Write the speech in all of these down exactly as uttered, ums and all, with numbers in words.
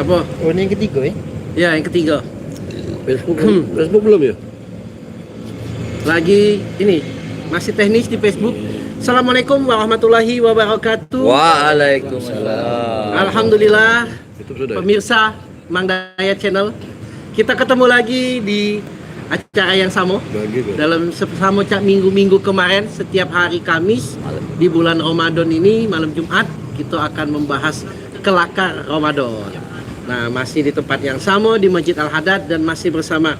Apa? Oh, ini yang ketiga, ya? Ya, yang ketiga. Facebook, Facebook belum, ya? Lagi ini, masih teknis di Facebook. Assalamualaikum warahmatullahi wabarakatuh. Waalaikumsalam. Alhamdulillah, Itu sudah. Pemirsa Mang Dayat Channel, kita ketemu lagi di acara yang sama. Dalam se-, sama cak minggu-minggu kemarin, setiap hari Kamis di bulan Ramadan ini, malam Jumat, kita akan membahas kelakar Ramadan. Nah, masih di tempat yang sama, di Masjid Al-Haddad, dan masih bersama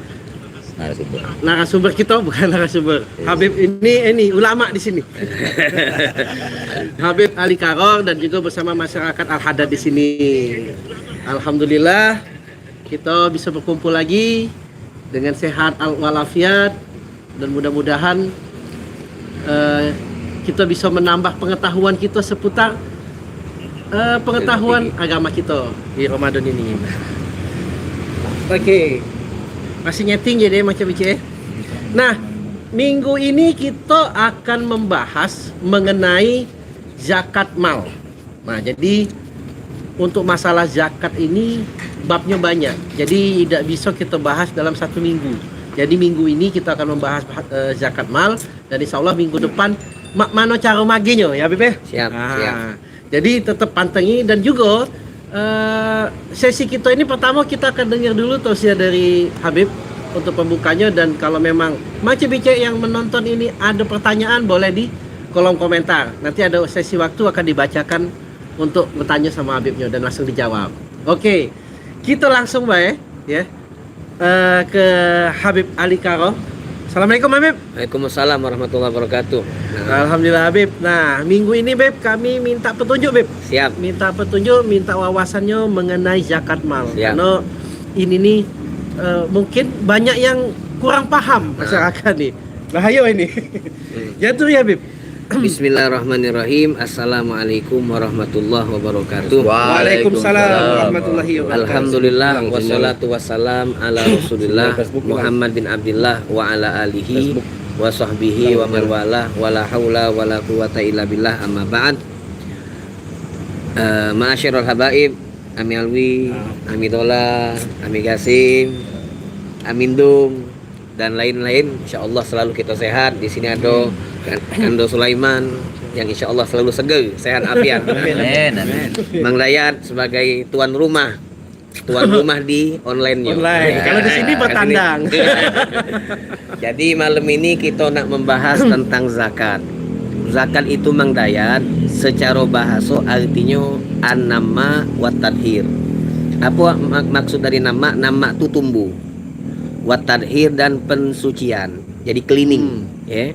narasumber. Narasumber kita, bukan narasumber. Iya. Habib ini, ini ulama di sini. Habib Ali Karor dan juga bersama masyarakat Al-Haddad di sini. Alhamdulillah, kita bisa berkumpul lagi dengan sehat al-, walafiat, dan mudah-mudahan, eh, kita bisa menambah pengetahuan kita seputar, eh, pengetahuan agama kita di Ramadan ini. Oke. Masih nyeting je deh macam Ice. Nah, minggu ini kita akan membahas mengenai zakat mal. Nah, jadi untuk masalah zakat ini babnya banyak. Jadi tidak bisa kita bahas dalam satu minggu. Jadi minggu ini kita akan membahas, eh, zakat mal, dan insya Allah minggu depan mak mano cara magihnyo, ya, Habib, ya? Siap, Ah, siap. Jadi tetap pantengi, dan juga, eh, sesi kita ini pertama kita akan dengar dulu tausiah dari Habib untuk pembukanya, dan kalau memang macam bicek yang menonton ini ada pertanyaan, boleh di kolom komentar. Nanti ada sesi waktu akan dibacakan untuk bertanya sama Habibnya dan langsung dijawab. Oke, kita langsung bae, ya. Eh, ke Habib Ali Karo. Assalamualaikum, Habib. Waalaikumsalam warahmatullahi wabarakatuh. Nah. Alhamdulillah, Habib. Nah, minggu ini, Beb, kami minta petunjuk, Beb. Siap. Minta petunjuk, minta wawasannya mengenai zakat mal. Siap. Karena ini nih, eh, mungkin banyak yang kurang paham masyarakat nih. Bahaya ini. Hmm. Jatuh ya, Bib. Bismillahirrahmanirrahim. Assalamualaikum warahmatullahi wabarakatuh. Waalaikumsalam warahmatullahi wabarakatuh. Alhamdulillah, wassalatu wassalam ala Rasulillah, Muhammad bin Abdillah, wa ala alihi wa sahbihi wa man walah, wala haula wala quwata illa billah, amma ba'd. Eh, ma'asyiral habaib, Ami Alwi, Ami Dola, Ami Gasim, Ami Ndung, dan lain-lain, insyaallah selalu kita sehat. Di sini ada Kan-, Kando Sulaiman yang insyaallah selalu seger, sehat afiat. Amin, amin. Mang Dayat sebagai tuan rumah, tuan rumah di online-nya. Online. Ya, kalau di sini bertandang. Iya. Jadi malam ini kita nak membahas tentang zakat. Zakat itu, Mang Dayat, secara bahasa artinya an-nama wa tadhir. Apa mak-, maksud dari nama? Nama tu tumbuh. Wa tadhir, dan pensucian. Jadi cleaning, hmm, ya.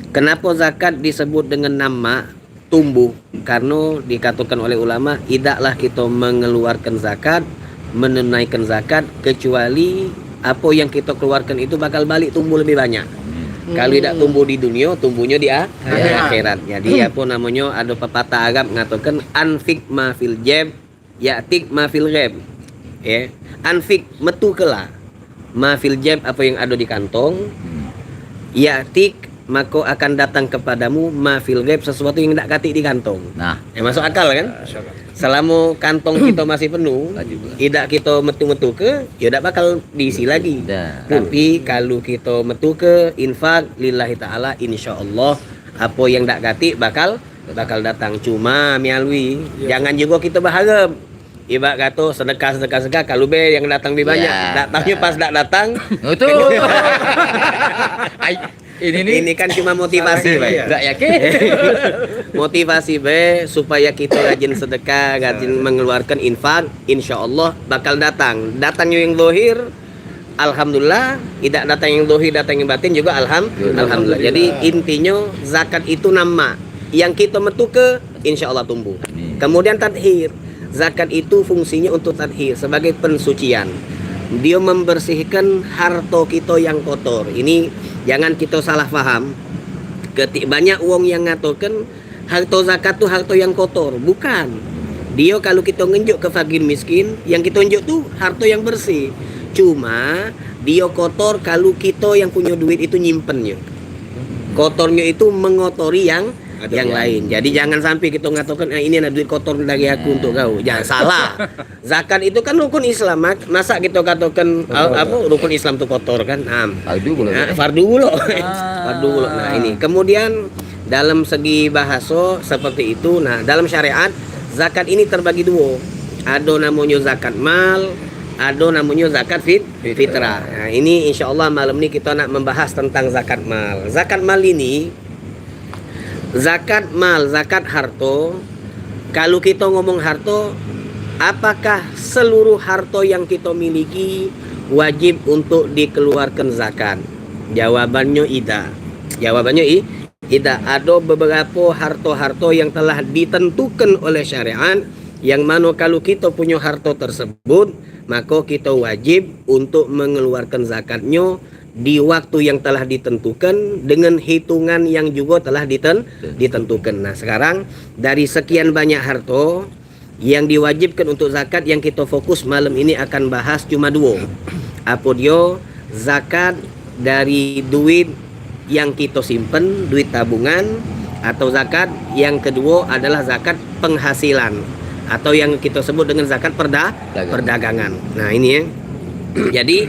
Kenapa zakat disebut dengan nama tumbuh? Karena dikatakan oleh ulama, idaklah kita mengeluarkan zakat, menunaikan zakat, kecuali apa yang kita keluarkan itu bakal balik tumbuh lebih banyak. Hmm. Kalau tidak tumbuh di dunia, tumbuhnya di a-, di akhirat. Jadi apa namanya, ada pepatah Arab mengatakan, "Anfik ma fil jeb, ya'tik ma fil ghaib." Ya, anfik, metukelah, ma fil jeb, apa yang ada di kantong. Hmm. Ya'tik, maka akan datang kepadamu, ma fil ghaib, sesuatu yang dak katik di kantong. Nah. Ya, masuk akal kan? Masuk akal. Selama kantong kita masih penuh, tidak kita metu-metu ke, ya dak bakal diisi lagi. Dah. Tapi kalau kita metu ke, infak lillahi ta'ala, insyaallah apa yang dak katik bakal bakal datang. Cuma, Mialwi, ya, jangan juga kita berharap. Ibarat kata sedekah, sedekah, sedekah, kalau be yang datang lebih banyak. Ya. Datangnya pas dak datang. Oh, tu. Ai, ini ni. Ini kan cuma motivasi, Bang. Dak yakin. Motivasi be supaya kita rajin sedekah, rajin mengeluarkan infak, insyaallah bakal datang. Datangnya yang zahir, alhamdulillah, idak datang yang zahir, datang yang batin juga alham-, alhamdulillah. Jadi intinya zakat itu nama. Yang kita metu ke, insyaallah tumbuh. Amin. Kemudian tadhir. Zakat itu fungsinya untuk tadhir, sebagai pensucian. Dia membersihkan harta kita yang kotor. Ini jangan kita salah faham. Ketik banyak wong yang ngatakan harta zakat tu harta yang kotor. Bukan. Dia kalau kita ngenjuk ke fakir miskin, yang kita njuk tu harta yang bersih. Cuma dia kotor kalau kita yang punya duit itu nyimpennya. Kotornya itu mengotori yang yang lain. Jadi jangan sampai kita ngatakan, "Eh, ini anak duit kotor dari aku untuk kau." Jangan salah. Zakat itu kan rukun Islam, mak. Masa kita katakan, apa, rukun Islam tu kotor kan? Nah, fardu pula. Nah, fardu pula. Fardu pula. Nah, ini. Kemudian dalam segi bahasa seperti itu, nah, dalam syariat zakat ini terbagi dua. Ada namanya zakat mal, ada namanya zakat fit fitrah. Nah, ini insya Allah malam ni kita nak membahas tentang zakat mal. Zakat mal ini, zakat mal, zakat harto. Kalau kita ngomong harto, apakah seluruh harto yang kita miliki wajib untuk dikeluarkan zakat? Jawabannya idak. Jawabannya i, idak. Ada beberapa harto-harto yang telah ditentukan oleh syariat, yang mana kalau kita punya harto tersebut, maka kita wajib untuk mengeluarkan zakatnya di waktu yang telah ditentukan dengan hitungan yang juga telah diten-, ditentukan. Nah, sekarang dari sekian banyak harta yang diwajibkan untuk zakat, yang kita fokus malam ini akan bahas cuma dua. Apa dia? Zakat dari duit yang kita simpen, duit tabungan, atau zakat yang kedua adalah zakat penghasilan atau yang kita sebut dengan zakat perda-, perdagangan. Nah, ini ya. Jadi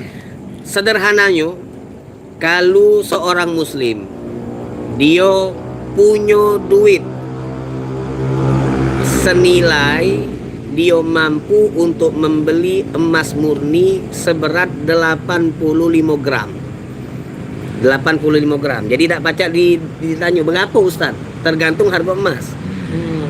sederhananya, kalu seorang muslim dia punyo duit senilai dia mampu untuk membeli emas murni seberat delapan puluh lima gram. Delapan puluh lima gram. Jadi dak pacak di, ditanyo, "Berapo, Ustaz?" Tergantung harga emas.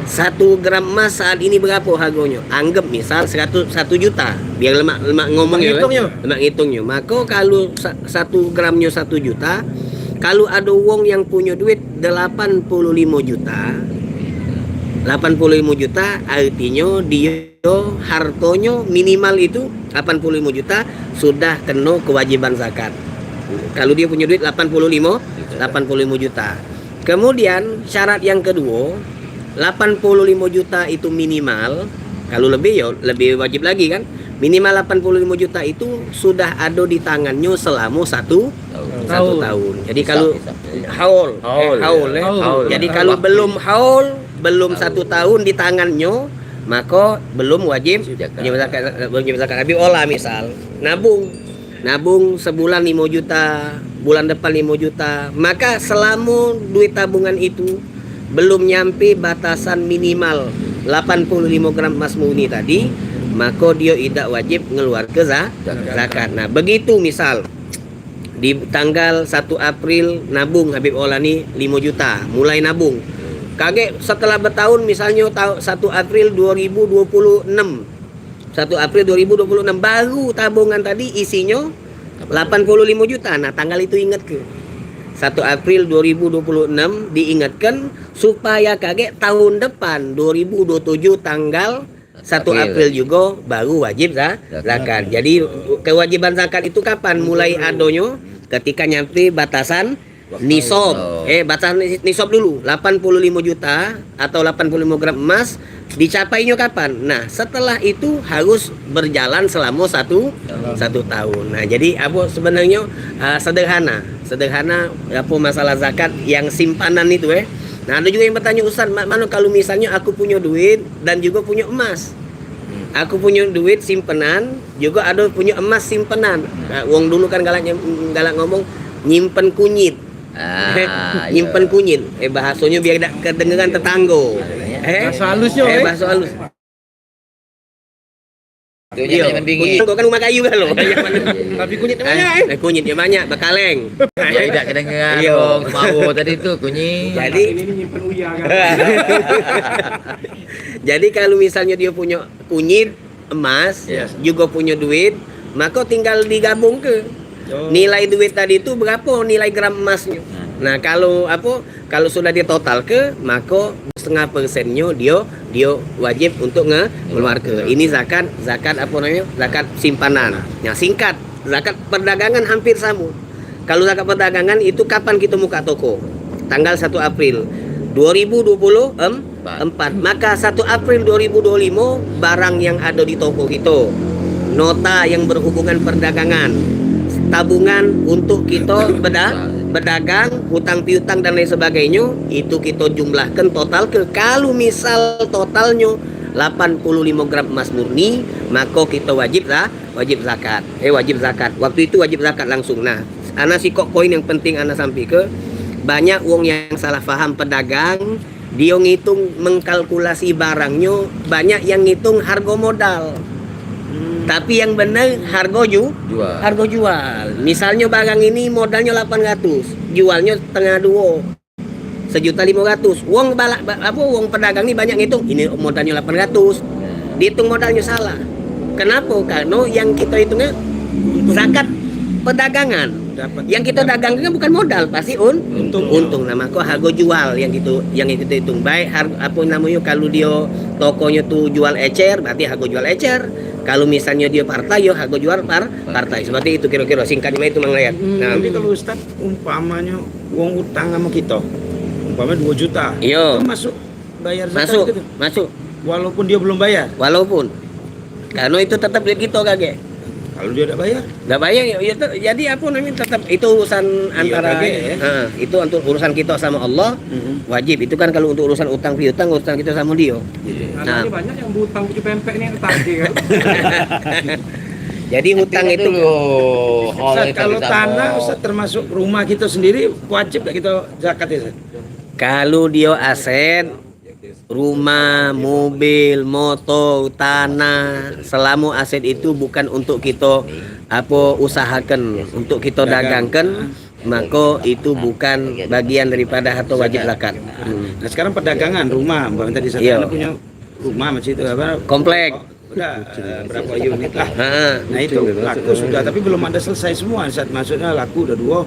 Satu gram emas saat ini berapo hargonyo? Anggap misal seratus, satu juta. Biar lemak, lemak ngomong ya, lemak ngitungnyo. Mako kalu sa-, satu gramnyo satu juta, kalu ado wong yang punyo duit delapan puluh lima juta, delapan puluh lima juta artinyo dio hartonyo minimal itu delapan puluh lima juta sudah keno kewajiban zakat. Kalu dio punyo duit delapan puluh lima, delapan puluh lima juta. Kemudian syarat yang kedua, delapan puluh lima juta itu minimal, kalu lebih yo lebih wajib lagi kan. Minimal delapan puluh lima juta itu sudah ado di tangannyo selamo satu, satu tahun. Jadi kalu haul, eh, haul, eh. Jadi kalu belum haul, belum satu tahun di tangannyo, mako belum wajib, wajib zakat, wajib zakat. Habib Ola misal, nabung. Nabung sebulan lima juta, bulan depan lima juta. Maka selamo duit tabungan itu belum nyampe batasan minimal delapan puluh lima gram emas murni tadi, mako dio idak wajib ngeluarke za-, zakat. Nah, begitu misal di tanggal satu April nabung Habib Ola ni lima juta, mulai nabung. Kagek setelah betaun, misalnyo tau-, satu April dua ribu dua puluh enam, satu April dua ribu dua puluh enam, baru tabungan tadi isinyo delapan puluh lima juta. Nah, tanggal itu ingetke. Satu April dua ribu dua puluh enam diingetkan supaya kagek tahun depan, dua ribu dua puluh tujuh, tanggal satu April jugo baru wajib za-, zakat. Jadi kewajiban zakat itu kapan mulai adonyo? Ketika nyampe batasan nisab. Eh, batasan ni-, nisab dulu, delapan puluh lima juta atau delapan puluh lima gram emas, dicapainyo kapan? Nah, setelah itu harus berjalan selamo satu, satu tahun. Nah, jadi apo sebenarnyo, ah, sederhana, sederhana apo masalah zakat yang simpanan itu, eh. Nah, ado jugo yang bertanyo, "Ustaz, mak mano kalu misalnyo aku punyo duit dan jugo punyo emas? Aku punyo duit simpenan, jugo ado punyo emas simpenan." Nah, wong dulu kan galak nyem-, galak ngomong, "Nyimpen kunyit." Ah, nyimpen kunyit. Eh, bahasonyo biar dak kedengeran tetanggo. Eh? Bahaso halusnyo, eh, eh? Bahaso halus. Kunyit kan rumah kayu kan lo. Tapi kunyitnyo banyak, eh? Eh, kunyitnyo banyak, bekaleng. Jadi dak kedengeran wong semawo tadi tu, kunyit. Jadi, ini nyimpen uya kan. Jadi kalu misalnyo dio punyo kunyit, emas, jugo punyo duit, mako tinggal digabungke. Nilai duit tadi tu berapo nilai gram emasnyo. Nah, kalu apo, kalu sudah ditotalke, mako setengah persennyo dio, dio wajib untuk nge-, ngeluarke. Ini zakat, zakat apo namonyo? Zakat simpanan. Nah, singkat, zakat perdagangan hampir samo. Kalu zakat perdagangan itu kapan kito muka toko? Tanggal satu April dua ribu dua puluh empat. Maka satu April dua ribu dua puluh lima, barang yang ado di toko kito, nota yang berhubungan perdagangan, tabungan untuk kito beda-, bedagang, hutang piutang dan lain sebagainyo, itu kito jumlahkan total ke. Kalu misal totalnyo lapan puluh limo gram emas murni, mako kito wajib za-, wajib zakat. Eh, wajib zakat. Waktu itu wajib zakat langsung. Nah, ana sikok poin yang penting ana sampike, banyak wong yang salah faham pedagang, dio ngitung mengkalkulasi barangnyo, banyak yang ngitung hargo modal. Tapi yang bener hargo ju-, Jual. hargo jual. Misalnyo barang ini modalnyo lapan ratus, jualnyo setengah duo, sejuta limo ratus. Wong balak, ba-, apo, wong pedagang ni banyak ngitung, ini modalnyo lapan ratus. Diitung modalnyo salah. Kenapo? Karno yang kito itungnyo zakat pedagangan. Dapat. Yang kito dagangke bukan modal, pasti un-, Untung. untung. Nah, mako hargo jual yang kito, yang kito itung. Baik har-, apo namonyo, kalu dio tokonyo tu jual ecer, berarti hargo jual ecer. Kalu misalnyo dio partai, yo hargo jual par-, partai. Seperti itu kiro-kiro singkatnyo itu, Mang Rayat. Hmm. Nah. Jadi kalau Ustaz, umpamanyo wong utang sama kito, umpama dua juta, Iyo. itu masuk bayar zakat Masuk, gitu? masuk. Walaupun dia belum bayar? Walaupun. Karno itu tetap duit kito kagek. Kalau dia dak bayar? Dak bayar, ya, ya, te-, jadi apo namonyo, tetap itu urusan Iya, antara, kagek, ya. ha, itu untuk urusan kito sama Allah, Mhm. wajib. Itu kan kalau untuk urusan utang piutang, urusan kito sama dio. Iya. Nah. Nah, ini banyak yang berutang baju pempek ni, entah dia kan. Jadi hutang Tapi itu dulu, Ustaz, kalau tanah, Ustaz, termasuk rumah kita sendiri, wajib dak kita zakat ya, Ustaz? Kalu dio aset, rumah, mobil, motor, tanah, selamo aset itu bukan untuk kito, apo, usahakan, untuk kito Dagang. dagangkan, mako itu bukan bagian daripada harto wajib zakat. Hmm. Nah, sekarang perdagangan, rumah, umpama tadi Ustaz Iyo. punya rumah masih itu apa? Komplek. Udah, eh, berapa unit lah. Ha. Nah, itu laku sudah, tapi belum ada selesai semua, Ustaz. Maksudnya laku udah dua,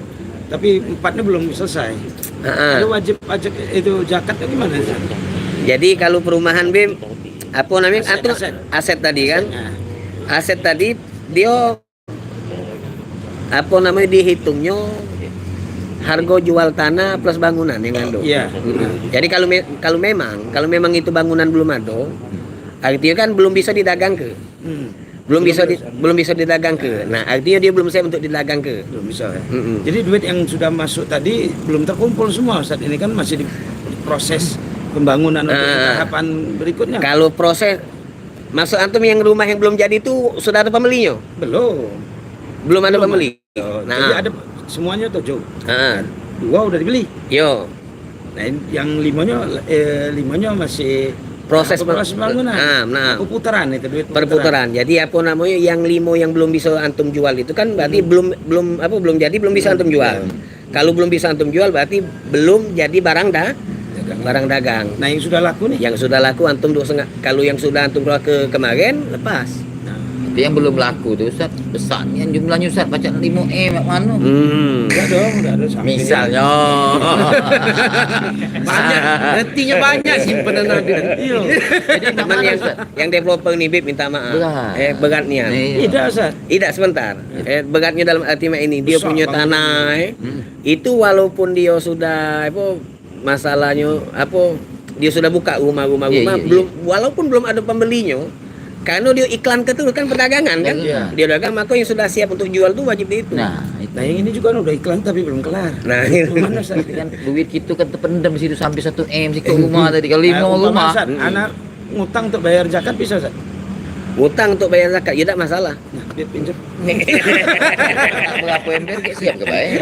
tapi empatnya belum selesai. Ha. Ada wajib pajak itu zakat atau gimana, Ustaz? Jadi kalau perumahan, Bim, apa namanya? Aset, Atau aset. aset tadi kan? Aset, nah. Aset tadi dia apa namanya, dihitungnyo harga jual tanah plus bangunan yang ngandung. Iya. Mm-mm. Jadi kalau me-, kalau memang, kalau memang itu bangunan belum ada, artinya kan belum bisa didagangke. Hmm. Belum Belum bisa di-, bisa. belum bisa didagangke. Nah, artinya dia belum siap untuk didagangke. Belum bisa ya. Mm-mm. Jadi duit yang sudah masuk tadi belum terkumpul semua, Ustaz. Ini kan masih di proses pembangunan untuk Nah, tahapan berikutnya. Kalau proses, maksud antum yang rumah yang belum jadi itu sudah ada pembelinya? Belum. Belum ada Belum pembeli. ada. Oh, Nah. jadi ada semuanya tujuh. Ha. Dua udah dibeli. Yo. Nah, yang limanya, eh, limanya masih Proses apa, proses pem-, bangunan. ah, nah. Apa putaran itu, duit putaran. Perputaran. Jadi apa namanya, yang limo yang belum bisa antum jual itu kan berarti Hmm. belum, belum, apa, belum jadi, belum bisa Belum antum jual. jual. Kalau belum bisa antum jual, berarti belum jadi barang da-, Dagang. barang dagang. Nah, yang sudah laku nih? Yang sudah laku antum dua setengah. Kalau yang sudah antum keluar ke kemarin, lepas. Nah. Tapi yang belum laku tu, Ustaz, besar nian jumlahnyo, Ustaz, pacak limo M mak mano? Hmm. Enggak dong, enggak ada sampai. Misalnyo. Banyak, retinyo banyak simpenan ada. Iya. Jadi, Cuman yang, Ustaz? yang developer ni, Bib, minta maaf. Berat. Eh, berat nian. Iya. Tidak, Ustaz. Tidak, sebentar. Eh, beratnya dalam arti mak ini, dia Besar punya banget. tanah, eh. Hmm. Itu walaupun dia sudah, apa, masalahnya, apa, dia sudah buka rumah-rumah, Iya, rumah, iya, belum, iya. walaupun belum ada pembelinyo, karena dia iklan ke tu kan perdagangan kan, Iya. dia dagang, maka yang sudah siap untuk jual tu wajib dihitung. Nah, itu. Nah, yang ini juga udah iklan tapi belum kelar. Nah, itu. Mana, Ustaz? Kan duit kita kan terpendam di situ sampai satu M, sikok rumah tadi, kalau lima Nah, umpama, rumah. Ustaz, Hmm. anak ngutang untuk bayar zakat bisa, Ustaz? Ngutang untuk bayar zakat, ya tak masalah. Nah, dia pinjam. Nak berapa ember, kek siap ke bae?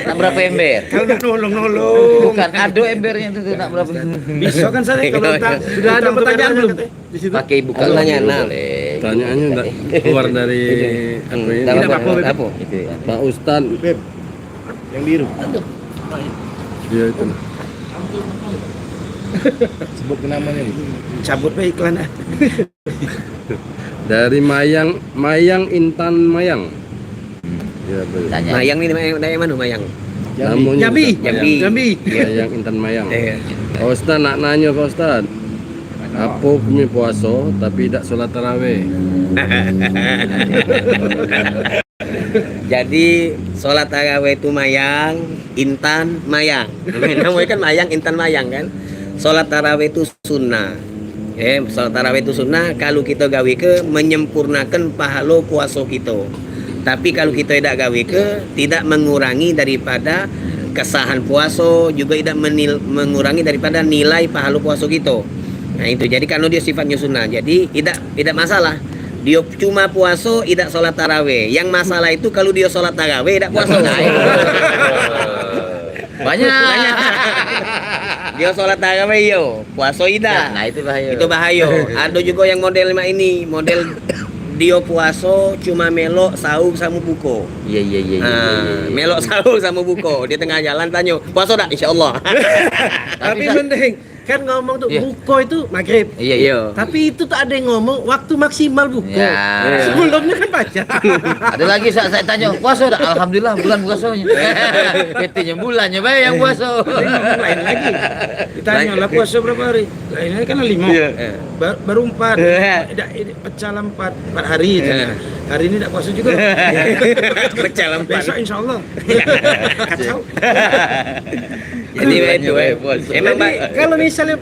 Nak berapa ember? Kalau nak nolong-nolong. Bukan, ada embernya tu, tu nak berapa? Bisa kan, Ustaz, kalau utang, Sudah ada utang untuk pertanyaan bayar belum? zakat, eh? Di situ. Pakai buka Aku nanya, dulu nah. boleh. Pertanyaannya ndak keluar dari Itu. apa Hmm, ini? tak Tidak apa-apa, apa-apa. Beb. Itu ya. Pak Ustaz. Beb, yang biru. Iya, itu. Sebut ke namanya, Beb. Cabut bae iklan, ah. Dari Mayang, Mayang Intan Mayang. Ya, betul. Tanya. Mayang ni dari, dari mana, Mayang? Namanya Jambi. Intan Mayang. Jambi. Jambi. Mayang Intan Mayang. Iya. Pak Ustaz nak nanya, Pak Ustaz. Apa hukumnya puasa tapi dak sholat tarawih? Jadi, sholat tarawih itu Mayang, Intan, Mayang. Namanya kan Mayang, Intan, Mayang kan. Sholat tarawih itu sunnah. Eh, sholat tarawih itu sunnah, kalau kita gawe ke menyempurnakan pahala puasa kita. Tapi kalau kita tidak gawe ke, tidak mengurangi daripada kesahan puaso, juga tidak menil-, mengurangi daripada nilai pahala puaso kita. Nah, itu. Jadi, karena dia sifatnya sunnah, jadi tidak, tidak masalah. Dia cuma puaso, tidak sholat taraweh. Yang masalah itu kalau dia sholat taraweh, tidak puaso. Banyak. Dia sholat taraweh, yo. Puaso idak. Nah, itu bahaya. Itu bahaya. Ada juga yang model mak ini, model dia puaso cuma melok sahur sama buko. Iya, iya, iya, iya, Ah, iya, iya. Melok sahur sama buko. Dia tengah jalan tanya, "Puaso dak?" "Insya Allah." Tapi Tapi sa- mending kan ngomong tuh, Iya. Buko itu maghrib. Iya, iya. Iya. Tapi itu tuh ada yang ngomong waktu maksimal buko. Ya. Sebelumnya kan baca. Ada lagi saya, saya tanya, "Puaso dak?" "Alhamdulillah, bulan puasanya." Katanya bulannya bae yang puasa. Lain lagi. Ditanya, "Lah, puasa berapa hari?" "Lah, ini kan lima." Iya. Ba-, baru empat. Iya. Dak, ini pecah lah empat, empat hari. Iya. Hari ini dak puasa juga. Pecah lah empat. Besok insya Allah. Kacau. Jadi, bulannya itu, eh. Bae, bos. Emang, Jadi, Pak, kalau misalnya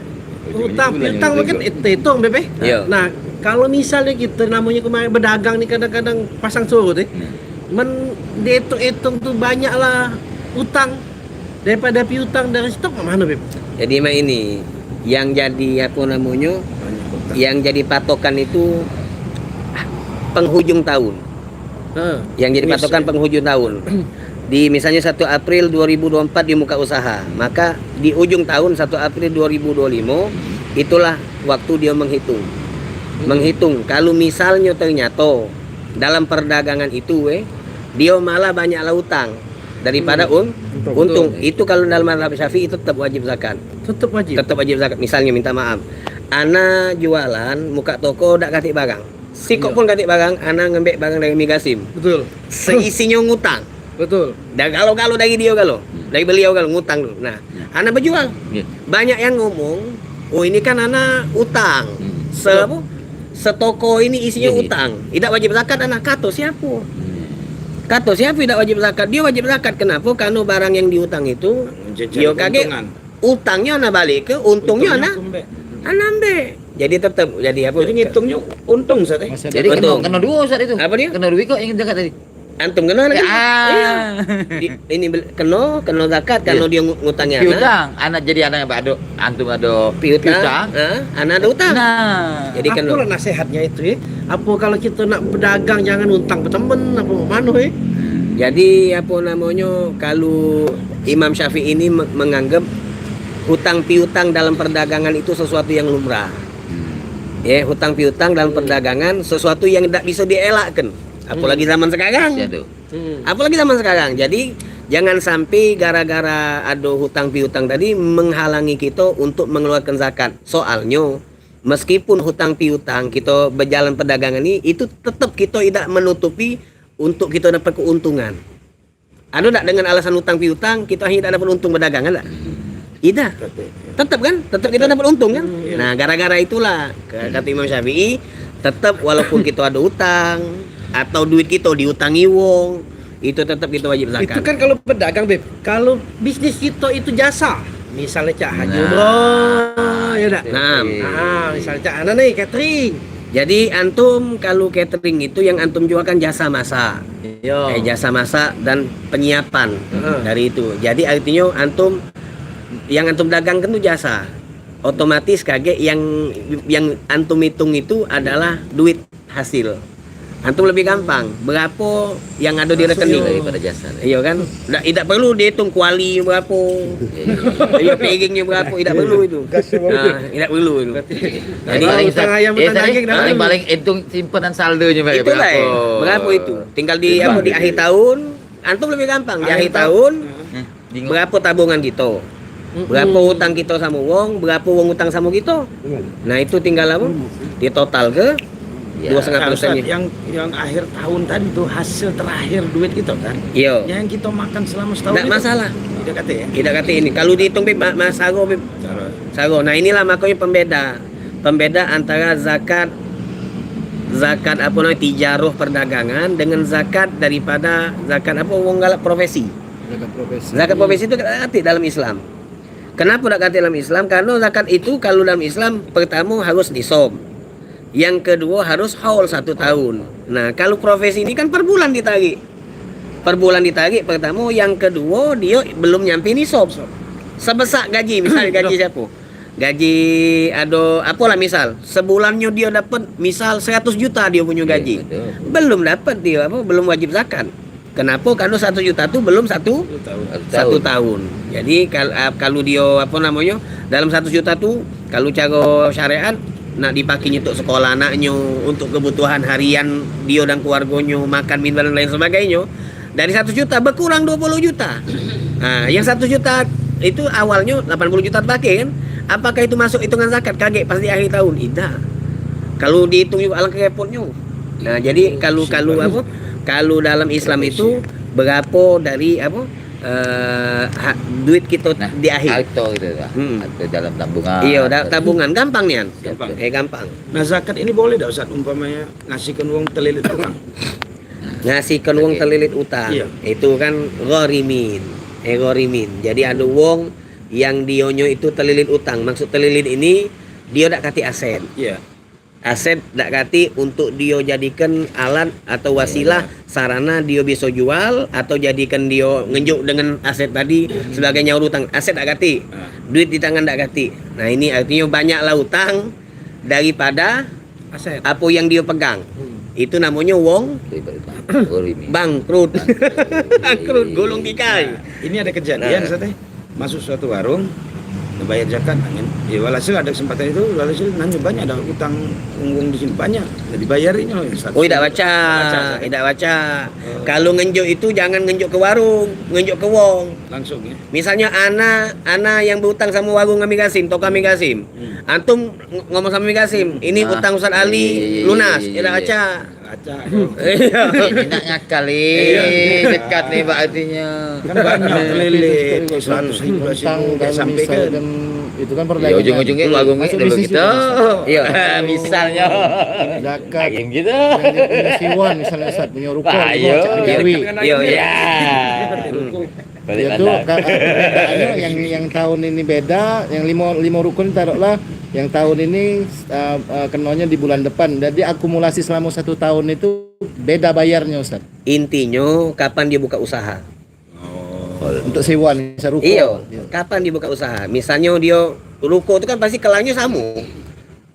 utang piutang mungkin itu hitung, Beb, eh. Iya. Nah, kalau misalnya kita namanya kemarin berdagang nih kadang-kadang pasang surut, eh. Hmm. Men dihitung-hitung tuh banyak lah utang daripada piutang dari stok ke mana, Beb? Jadi, mak ini yang jadi apa namanya? Yang jadi patokan itu penghujung tahun. Ha. Yang jadi patokan penghujung tahun. Di misalnya satu April dua ribu dua puluh empat dia muka usaha, maka di ujung tahun satu April dua ribu dua puluh lima itulah waktu dia menghitung. Hmm. Menghitung kalau misalnya ternyata dalam perdagangan itu, eh, dia malah banyaklah utang daripada Hmm. un-, Untung. Untung. Itu kalau dalam mazhab Syafi'i tetap wajib zakat. Tetap wajib. Tetap wajib zakat. Misalnya minta maaf, ana jualan muka toko dak katik barang. Sikok Iya. pun katik barang, ana ngembek barang dari Migasim. Betul. Seisinyo ngutang. Betul. Dan kalau, kalau dari dia kalau, dari beliau kalau ngutang dulu. Nah, Hmm. ana bejual. Iya. Banyak yang ngomong, "Oh, ini kan ana utang." Hmm. Se-, Betul. apa? Setoko ini isinya Iya, iya. utang. Idak wajib zakat ana. Kato siapa? Hmm. Kato siapa idak wajib zakat? Dia wajib zakat. Kenapa? Karena barang yang diutang itu, Menjadi dia kagek keuntungan. Utangnyo ana balik ke, untungnyo Untungnya ana, ambek. Ana ambek. Jadi tetap jadi apa? Jadi ngitungnya untung, Ustaz, eh? Masa Jadi depan. Betul. Kena, kena dua, Ustaz, itu. Apa dia? Kena dua kok yang zakat tadi. Antum kena lagi. Ah. Iya. Di, ini bel-, kena, kena zakat, kena Iya. dia ngu-, ngutangnya ana. Piutang, ana jadi ana yang ada, antum ada Piutang, piutang. Ha? Ana ada utang. Nah. Jadi kena. Apalah nasihatnya itu, eh? Apa kalau kita nak berdagang jangan utang betemen, apa mano, eh? Jadi apa namanya, kalau Imam Syafi'i ini me-, menganggap hutang piutang dalam perdagangan itu sesuatu yang lumrah. Hmm. Ya, hutang piutang dalam perdagangan sesuatu yang tidak bisa dielakkan. Apalagi Hmm. zaman sekarang. Siap tu. Hmm. Apalagi zaman sekarang. Jadi, jangan sampai gara-gara ada hutang piutang tadi menghalangi kita untuk mengeluarkan zakat. Soalnya, meskipun hutang piutang kita berjalan perdagangan ini, itu tetap kita tidak menutupi untuk kita dapat keuntungan. Anu dak dengan alasan utang piutang, kita hanya dak dapat untung berdagang kan dak? Idak. Tetap kan? Tetap kita dapat untung kan? Hmm, iya. Nah, gara-gara itulah, ke-, kata Imam Syafi'i, tetap walaupun kita ada utang, atau duit kita diutangi wong, itu tetap kita wajib zakat. Itu kan kalau pedagang, Beb. Kalau bisnis kita itu jasa, misalnya cak haji Nah. umroh, ya dak? Nah. Ah, misalnya cak ana nih catering. Jadi antum kalau catering itu yang antum jual kan jasa masak. Yo. Eh, jasa masak dan penyiapan Heeh. dari itu. Jadi artinya antum yang antum dagangkan itu jasa. Otomatis kagek yang, yang antum hitung itu adalah duit hasil. Antum lebih gampang. Berapa yang ada di Masuk rekening? Daripada jasa. Iya kan? Dak, idak perlu dihitung kuali berapa. Iya, piringnyo berapa, idak perlu itu. Gas berapa? Nah, idak perlu itu. Berarti Jadi paling utang ayam, eh, utang tadi daging, dah paling, perlu. Paling hitung simpanan saldonyo, Bang, Itulah, berapa? Berapa itu? Tinggal di, Gampang apa, di gitu. Akhir tahun, antum lebih gampang. Di Akhir akhir tahun, tahun, Hmm. Bingung. Berapa tabungan kita? Mm-mm. Berapa utang kita sama wong, berapa wong utang sama kita? Betul. Nah, itu tinggal apa? Di total ke Ya. dua setengah Nah, Ustaz, persennya. Yang, yang akhir tahun tadi tuh hasil terakhir duit kita kan? Iya. Yang kita makan selama setahun Ndak itu? Masalah. Tidak kata ya? Tidak kata ini. Kalau dihitung, Bib, ma-, ma-, saro, Bib. Saro. Saro. Nah, inilah makanya pembeda. Pembeda antara zakat, zakat apa namanya, tijarah perdagangan dengan zakat daripada zakat apa, wong galak profesi. Zakat profesi. Zakat profesi itu katik dalam Islam. Kenapa dak katik dalam Islam? Karena zakat itu kalau dalam Islam pertama harus nisab. Yang kedua harus haul satu tahun. Nah, kalau profesi ini kan per bulan ditarik. Per bulan ditarik pertama, yang kedua dia belum nyampe nisab. Sebesak gaji, misal gaji siapa? Gaji ada apalah misal, sebulannyo dia dapat misal seratus juta dia punya gaji. Belum dapat dia apa, belum wajib zakat. Kenapa? Karena seratus juta tu belum satu satu tahun. Jadi kal, ah, kalau dia apa namanya, dalam seratus juta tu, kalau cara syariat nak dipakai untuk sekolah anaknya, untuk kebutuhan harian dia dan keluarganya, makan minum dan lain sebagainya, dari seratus juta berkurang dua puluh juta. Nah, yang seratus juta itu awalnya delapan puluh juta terpakai kan? Apakah itu masuk hitungan zakat? Kagek, pas di akhir tahun. Tidak. Kalau dihitung juga alangkah repotnya. Nah, jadi kalau kalau apa? Kalau dalam Islam itu berapa dari apa? Eh, ha, duit kita di akhir. Harta gitu lah. Hmm. Harta dalam tabungan. Iya, da, tabungan gampang nian. Gampang. Eh, gampang. Nah, zakat ini boleh dak, Ustaz, umpamanya ngasihkan uang telilit utang? Ngasihkan uang telilit utang. Iya. Itu kan gharimin. Eh, gharimin. Jadi ada wong yang dionyo itu telilit utang. Maksud telilit ini, dia dak katik aset. Iya. Aset dak katik untuk dio jadikan alat atau wasilah, sarana dio bisa jual atau jadikan dio ngenjuk dengan aset tadi sebagai nyaur utang. Aset dak katik. Duit di tangan dak katik. Nah, ini artinya banyaklah utang daripada aset apa yang dia pegang. Hmm. Itu namanya wong bangkrut. Bangkrut, gulung tikai. Nah, ini ada kejadian, Ustaz, eh. Masuk suatu warung, bayar zakat, angin. Ya, walhasil ada kesempatan itu, walhasil nanya banyak dah utang wong di sini, banyak. Jadi bayarinnya, Ustaz. Oh, tidak baca, tidak baca. Kalau ngenjuk itu jangan ngenjuk ke warung, ngenjuk ke wong. Langsung ya. Misalnya ana, ana yang berutang sama warung Ami Kasim, toko Ami Kasim. Hmm. Antum ng-, ngomong sama Ami Kasim, "Ini utang Ustaz Ali, lunas." Tidak baca. Acak tu. Ini nak ngakal ni. Iya. Dekat ni berartinya. Kan banyak keliling, seratus ribu, dua ratus ribu, kayak sampai ke. Itu kan perdagangan. Ya, ujung-ujungnya warung ni dulu kita. Iya. Misalnya. Zakat. Lagi gitu. Yang dia punya siwan, misalnya, Ustaz, punya ruko, ah, iya. Iya, iya. Balik. Dia tu, ka-, ka-, yang, yang tahun ini beda, yang lima, lima rukun taruhlah, yang tahun ini, uh, uh, kenanya di bulan depan. Jadi akumulasi selama satu tahun itu beda bayarnya, Ustaz. Intinya, kapan dia buka usaha? Oh. Untuk sewa misal ruko. Iyo, kapan dia buka usaha? Misalnya dia ruko tu kan pasti kelangnya sama.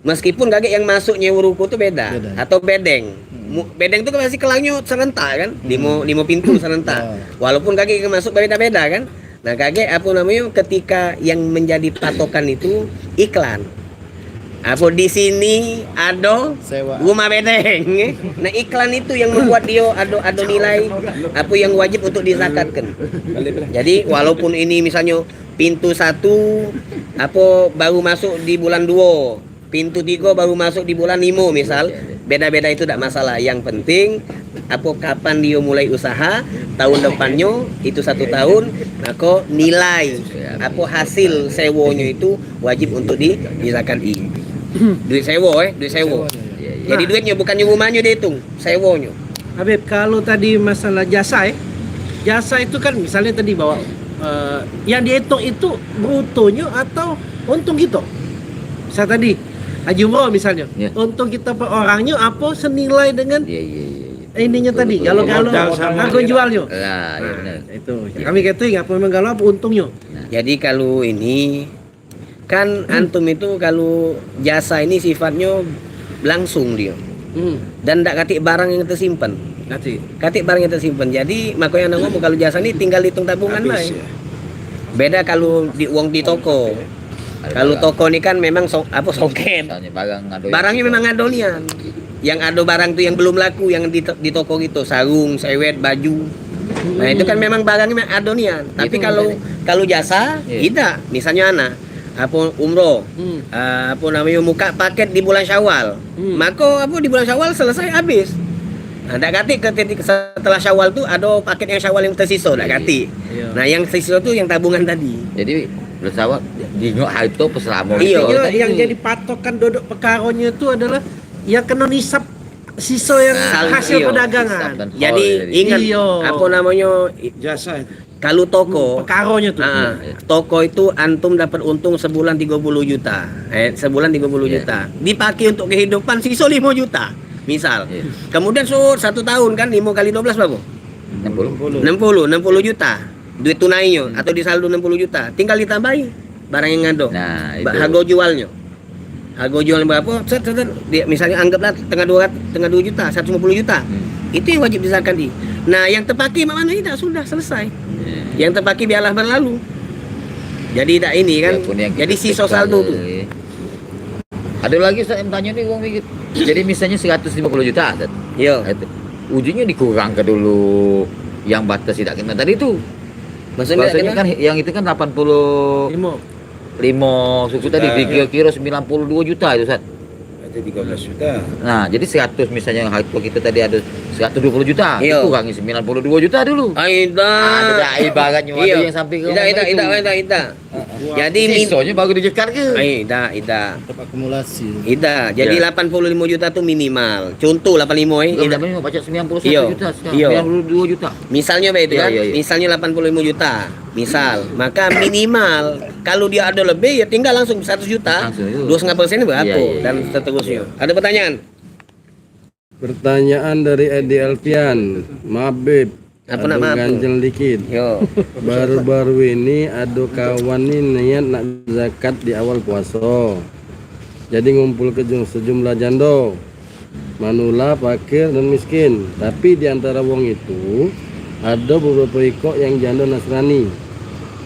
Meskipun kagek yang masuk nyewa ruko tu beda, beda, atau bedeng. Hmm. Mu-, bedeng tu kan pasti kelangnyo serentak kan, hmm, limo, limo pintu serentak. Ya. Walaupun kagek yang masuk beda-beda kan. Nah, kagek apa namanya, ketika yang menjadi patokan itu iklan. Apa di sini ada sewa rumah bedeng. Nah, iklan itu yang membuat dia ada, ada nilai apa yang wajib untuk dizakatkan. Jadi walaupun ini misalnya pintu satu apa baru masuk di bulan dua, pintu tigo baru masuk di bulan limo misal, beda-beda itu dak masalah. Yang penting apo kapan dio mulai usaha, tahun depannyo itu satu tahun, mako nilai apo hasil sewonyo itu wajib untuk di, dizakati. Duit sewo, eh, duit sewo. Jadi duitnyo bukannyo rumahnyo diitung, sewonyo. Habib, kalau tadi masalah jasa, eh, jasa itu kan misalnya tadi bawa, eh, yang dihitung itu brutonyo atau untung kita? Misal tadi Haji Umroh misalnya, ya, untung kita per orangnya apa senilai dengan, ya, ya, ya, ya, ininya tadi, betul, kalau, betul, kalau modal sama harga jualnya. Lah, ya, nah, benar. Itu. Ya. Kami kata apa memang kalau apa untungnya? Nah. Jadi kalau ini kan antum itu kalau jasa ini sifatnyo langsung dio. Hmm. Dan dak katik barang yang tersimpan. Katik. Katik barang yang tersimpan. Jadi, mako yang ngomong kalau jasa ini tinggal hitung tabungan bae. Ya. Beda kalau di uang di toko. Kalau toko ni kan memang so-, apa, songket. Misalnya barang ado yang barangnya memang ado nian. Yang ado barang tu yang belum laku yang di, di toko gitu, sarung, sewet, baju. Nah, itu kan memang barangnya memang ado nian. Tapi kalau, kalau jasa, tidak. Misalnya ana apa umroh, ah, apa namanya, muka paket di bulan Syawal. Hmm. Maka apa di bulan Syawal selesai habis. Nah, dak katik ke titik setelah Syawal tu ada paket yang Syawal yang tersisa, dak katik. Iya. Nah, yang tersisa tu yang tabungan tadi. Jadi bulan Syawal jingok harta peselama. Iya. Intinya yang jadi patokan duduk pekaronyo tu adalah yang kena nisab Siso yang Sal-, hasil iyo. Perdagangan. Hisab dan Jadi, hol, jadi. Ingat, iyo. Apa namanya, i-, Jasa itu. Kalau toko, hmm, perkaronyo tu. Ah, toko itu antum dapat untung sebulan tiga puluh juta. Eh, sebulan tiga puluh juta. Dipakai untuk kehidupan, siso lima juta. Misal. Iyo. Kemudian, so, satu tahun kan, lima kali dua belas berapa? Enam puluh. Enam puluh, enam puluh juta. Duit tunainyo atau di saldo enam puluh juta. Tinggal ditambahi barang yang ado. Nah, itu. Harga jualnyo. Harga jual berapa? Set, set, set. Dia, misalnya anggaplah tengah dua ratus, tengah dua juta, seratus lima puluh juta. Hmm. Itu yang wajib dizakati. Nah, yang terpakai mak mano tidak sudah selesai. Yang terpakai biarlah berlalu. Jadi tidak ini kan. Jadi siso saldo tu. Ada lagi Ustaz yang tanya ni wong mikir. Jadi misalnya seratus lima puluh juta Ustaz. Yo. Ujungnya dikurang ke dulu yang batas tidak kena tadi tu. Maksudnya kan yang itu kan lapan puluh lima. Lima suku tadi dikira-kira sembilan puluh dua juta itu, Ustaz. Itu tiga belas juta. Nah, jadi seratus misalnya harta kita tadi ada seratus dua puluh juta, dikurangi sembilan puluh dua juta dulu. Ai dah. Ah, ibaratnya ada yang sampai ke. Idak, idak, idak, idak, idak. Jadi min- Sisanya baru dijekat ke? Ai, idak, idak. Tetap akumulasi. Idak. Jadi lapan puluh lima juta tu minimal. Contoh lapan lima eh. Bukan idak. Lapan puluh lima, pacak sembilan puluh satu juta sekarang. Iyo. Sembilan puluh dua juta. Misalnya baik itu kan. Iyo, iyo. Misalnya lapan puluh lima juta. Misal, maka minimal kalau dia ada lebih ya tinggal langsung seratus juta, dua setengah persen berapa dan seterusnya. Ada pertanyaan? Pertanyaan dari Edi Alfian, Mabib. Apa nak maaf tu? Ganjel dikit. Yo. Baru-baru ini ada kawan ni niat nak zakat di awal puasa. Jadi ngumpul ke jum-, sejumlah jando. Manula, fakir dan miskin. Tapi di antara wong itu ada beberapa ikok yang jando Nasrani.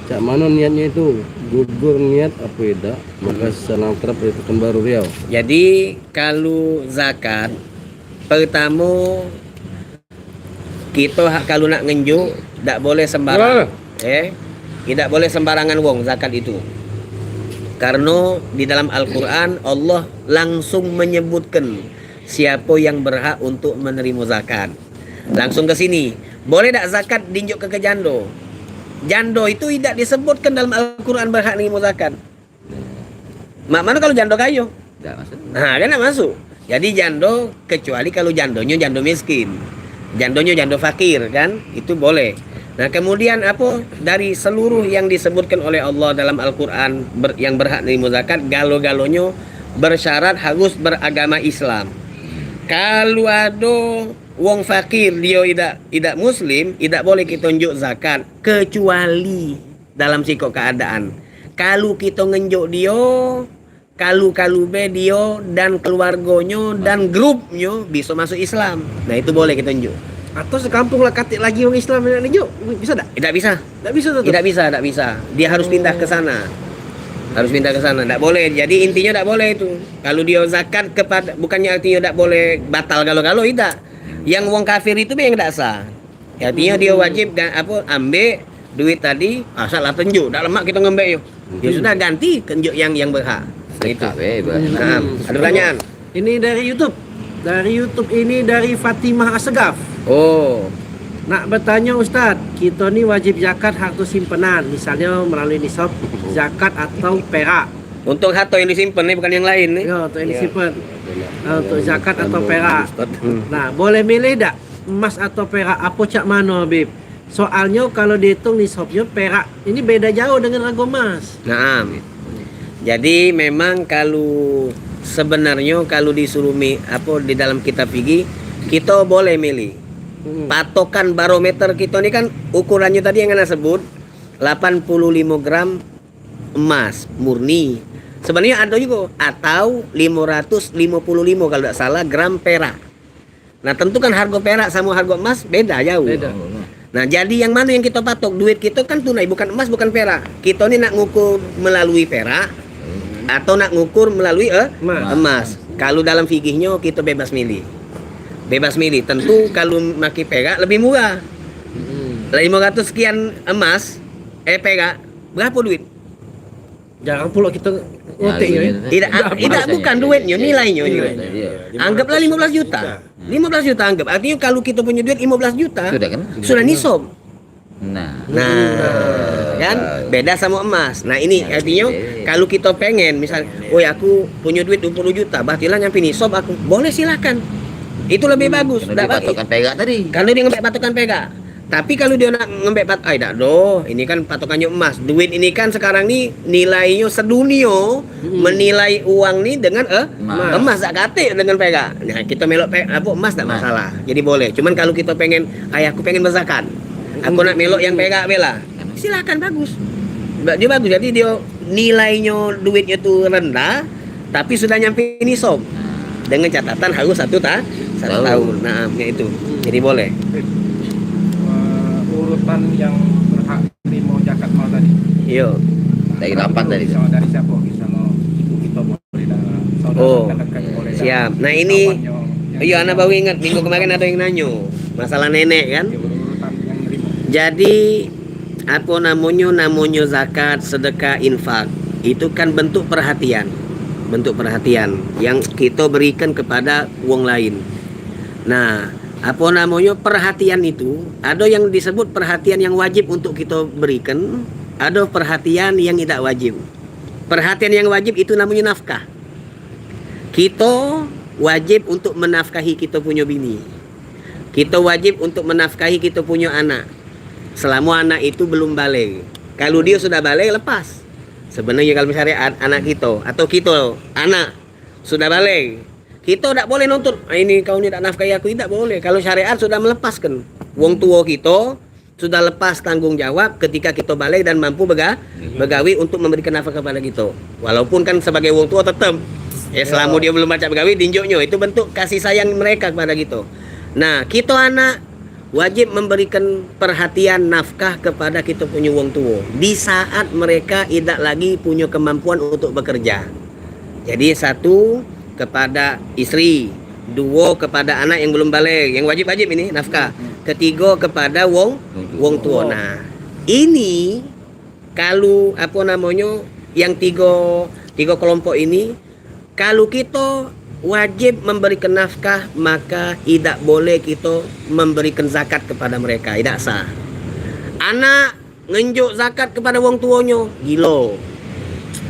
Cak mano niatnya itu? Gugur niat apa idak? Maka salam kerap dari Pekanbaru Riau. Jadi kalu zakat pertamo kito hak kalu nak ngenjuk dak boleh sembarang. Eh, idak boleh sembarangan wong zakat itu. Karno di dalam Al-Quran Allah langsung menyebutkan siapo yang berhak untuk menerima zakat. Langsung ke sini. Boleh dak zakat dinjuk ke, ke jando? Jando itu idak disebutkan dalam Al-Quran berhak nerima zakat. Mak mano kalu jando kayo? Dak masuk. Ha, kan dak masuk. Jadi jando kecuali kalu jandonyo jando miskin. Jandonyo jando fakir kan, itu boleh. Nah, kemudian apo dari seluruh yang disebutkan oleh Allah dalam Al-Quran ber-, yang berhak nerima zakat, galo-galonyo bersyarat harus beragama Islam. Kalu ado wong fakir, dio idak, idak muslim, idak boleh kito njuk zakat kecuali dalam sikok keadaan. Kalu kito ngenjuk dio, kalu-kalu be dio dan keluargonyo dan grupnyo biso masuk Islam. Nah, itu boleh kito njuk. Atau sekampung lah katik lagi wong Islam nak ngenjuk, bisa dak? Idak bisa. Dak bisa tetap? Idak bisa, dak bisa. Dia harus pindah ke sana. Harus pindah ke sana. Dak boleh. Jadi intinya dak boleh itu. Kalau dia zakat kepada, bukannya artinya dak boleh batal galo-galo, idak. Yang wong kafir itu be yang dak sah. Artinya dia wajib ga-, apa, ambek duit tadi, asal lah tenjuk, dak lemak kita ngambek yo. Ya sudah, ganti kenjuk yang, yang berhak. Sedekah be, ibaratnya. Nah, ada pertanyaan? Ini dari YouTube. Dari YouTube ini dari Fatimah Asegaf. Oh. Nak bertanya Ustaz, kita ni wajib zakat harta simpenan, misalnya melalui nisab zakat atau perak. Untuk harta yang disimpan ni, bukan yang lain ni. Ya, untuk yang disimpan. Ah, untuk zakat atau perak. Nah, boleh milih dak emas atau perak, apa cak mano, Bib? Soalnyo kalau dihitung nisabnyo perak ini beda jauh dengan harga emas. Naam. Jadi memang kalu sebenarnyo kalu disuruh mi-, apa di dalam kitab fikih, kita boleh milih. Hmm. Patokan barometer kita ni kan ukurannyo tadi yang ana sebut lapan puluh lima gram emas murni. Sebenarnyo ada juga atau lima ratus lima puluh lima kalau dak salah gram perak. Nah, tentu kan harga perak samo harga emas beda jauh. Beda. Nah, jadi yang mano yang kita patok? Duit kita kan tunai, bukan emas, bukan perak. Kita ni nak ngukur melalui perak atau nak ngukur melalui eh, emas. Emas. Kalau dalam fikihnyo kita bebas milih. Bebas milih. Tentu kalau maki perak lebih murah. Hmm. Lima ratus sekian emas, eh perak, berapa duit? Jarang pula kita ngotek yo. Idak, idak, bukan duitnyo, nilainyo. Nilainyo. Anggaplah lima belas juta. Lima belas juta anggap. Artinya kalau kita punya duit lima belas juta, sudah kan? Sudah nisab. Nah. Nah, kan? Beda sama emas. Nah, ini artinya kalau kita pengen, misal, "Oi, aku punya duit dua puluh juta, berarti lah nyampe nisab aku." Boleh, silakan. Itu lebih bagus. Karena dak dia baik. Patokan perak tadi. Kalau dia ngambek patokan perak. Tapi kalau dia nak ngambek pat-, ai dak doh, ini kan patokannya emas. Duit ini kan sekarang ni nilainyo sedunio menilai uang ni dengan, eh, emas. Emas dak katik dengan perak. Nah, kita melok pe-, apa, emas dak masalah. Jadi boleh. Cuman kalau kita pengen, "Ai, aku pengen bezakat. Aku nak melok yang perak be lah." Silakan, bagus. Ba-, dia bagus. Jadi dia nilainyo duitnyo tu rendah, tapi sudah nyampe nisab. Dengan catatan harus satu ta-, satu tahun. Nah, kayak itu. Jadi boleh. Eh, urutan yang berhak terima zakat mal tadi. Iyo. Dari lapan tadi. Bisa dari siapa? Bisa mau ibu kita boleh dah. Saudara terdekat boleh dah. Siap. Nah, ini, kawannya yang iyo, anak baru ingat minggu kemarin ada yang nanyo masalah nenek kan. Iya, urutan yang nerima. Jadi, apo namonyo, namonyo zakat, sedekah, infak, itu kan bentuk perhatian. Bentuk perhatian yang kita berikan kepada wong lain. Nah, apo namonyo, perhatian itu, ada yang disebut perhatian yang wajib untuk kita berikan, ada perhatian yang tidak wajib. Perhatian yang wajib itu namonyo nafkah. Kita wajib untuk menafkahi kita punyo bini. Kita wajib untuk menafkahi kita punyo anak. Selamo anak itu belum baligh. Kalau dia sudah baligh, lepas. Sebenarnya kalau syariat anak kita atau kita anak sudah baligh, kita dak boleh nuntut, "Ah, ini kau ni dak nafkahi aku," dak boleh. Kalau syariat sudah melepaskan. Wong tua kita sudah lepas tanggung jawab ketika kita baligh dan mampu bega-, begawi untuk memberikan nafkah kepada kita. Walaupun kan sebagai wong tua tetap, ya, selamo dia belum pacak begawi, dinjuknyo. Itu bentuk kasih sayang mereka kepada kita. Nah, kita anak wajib memberikan perhatian nafkah kepada kita punyo wong tua di saat mereka idak lagi punyo kemampuan untuk bekerja. Jadi, satu kepada istri, duo kepada anak yang belum baligh, yang wajib-wajib ini nafkah. Ketigo kepada wong, wong tuo. Nah, ini kalu apo namonyo, yang tigo, tigo kelompok ini, kalu kito wajib memberikan nafkah, maka idak boleh kito memberikan zakat kepada mereka, idak sah. Anak ngenjuk zakat kepada wong tuonyo, gilo.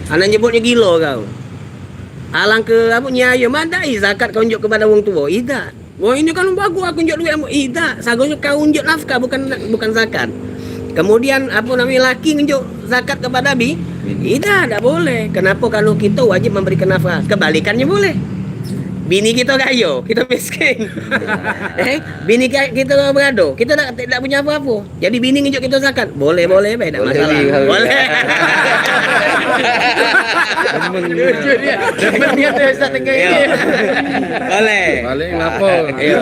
Anak nyebutnyo gilo kau. Alangke apo nyayo madai zakat kau njuk kepada wong tuo? Idak. Wah, ini kan bagus aku njuk duit. Idak, seharusnyo kau njuk nafkah, bukan, bukan zakat. Kemudian apo namonyo, laki ngenjuk zakat kepada bi-, idak, dak boleh. Kenapo? Kareno kito wajib memberikan nafkah. Kebalikannyo boleh. Bini kito kayo, kito miskin. Eh, bini ki-, kito berado, kito dak, dak punyo apo-apo. Jadi bini ngenjuk kito zakat, boleh, boleh bae, dak masalah. Boleh. Demen dia tu, Ustaz, tengah ini. Boleh. Paling lapor. Iyo.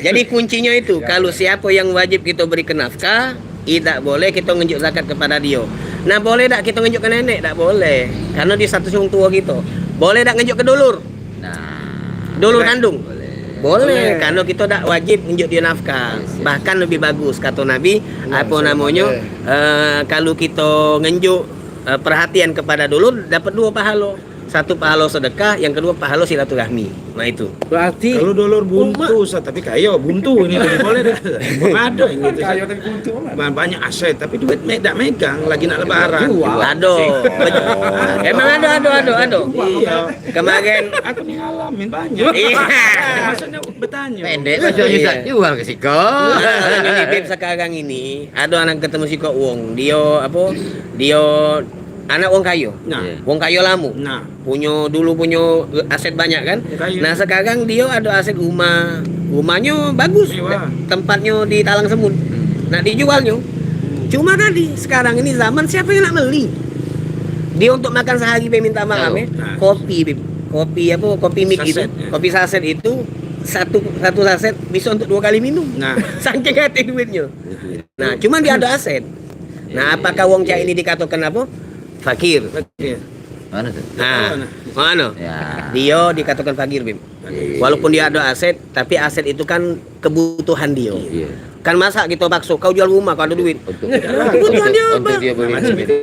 Jadi kuncinyo itu, kalu siapo yang wajib kito berikan nafkah, idak boleh kito ngenjuk zakat kepada dio. Nah, boleh dak kito ngenjuk ke nenek? Dak boleh. Kareno dio status wong tuo kito. Boleh dak ngenjuk ke dulur? Nah, dulur kandung? Boleh. Boleh, kareno kito dak wajib ngenjuk dio nafkah. Bahkan lebih bagus, kato Nabi, apo namonyo, eh, kalu kito ngenjuk, eh, perhatian kepada dulur, dapat duo pahalo. Satu pahalo sedekah, yang keduo pahalo silaturahmi. Nah, itu. Berarti kalau dulur buntu, Ustaz, tapi kayo buntu ini tu boleh dah. Ada ini tu. Kayo tapi buntu amat. Ba-, banyak aset, tapi duit me-, dak megang, lagi nak lebaran. Ado. Emang ado, ado, ado, ado. Iyo. Kemarin aku ni ngalamin banyak. Iyo. Maksudnyo betanyo. Pendek sajo, Ustaz. Jual ke siko. Nah, ini Bib sekarang ini, ado anak ketemu siko wong. Dio apo? Dio anak wong kayo. Nah. Wong kayo lamo. Nah. Punyo, dulu punyo aset banyak kan? Kayo. Nah, sekarang dio ado aset rumah. Rumahnyo bagus. Mewah. Tempatnyo di Talang Semut. Nak dijualnyo. Cuma tadi, sekarang ini zaman siapo yang nak beli? Dio untuk makan sehari be minta maaf, eh. Nah. Kopi, Bib. Kopi apo? Kopi mik itu. Saset, ya. Kopi saset itu satu, satu saset bisa untuk duo kali minum. Nah. Saking ado duitnyo. Nah, cuman dio ado aset. Nah, apakah wong cak ini dikatakan apo? Fakir. Fakir. Mano tu? Nah, mano? Ya. Dio dikatakan fakir, Bib. Fakir. Walaupun dio ado aset, tapi aset itu kan kebutuhan dio. Iyo. Kan masa kito pakso, "Kau jual rumah, kau ado duit." Untuk, kebutuhan dio, untuk Pak. Dio beli.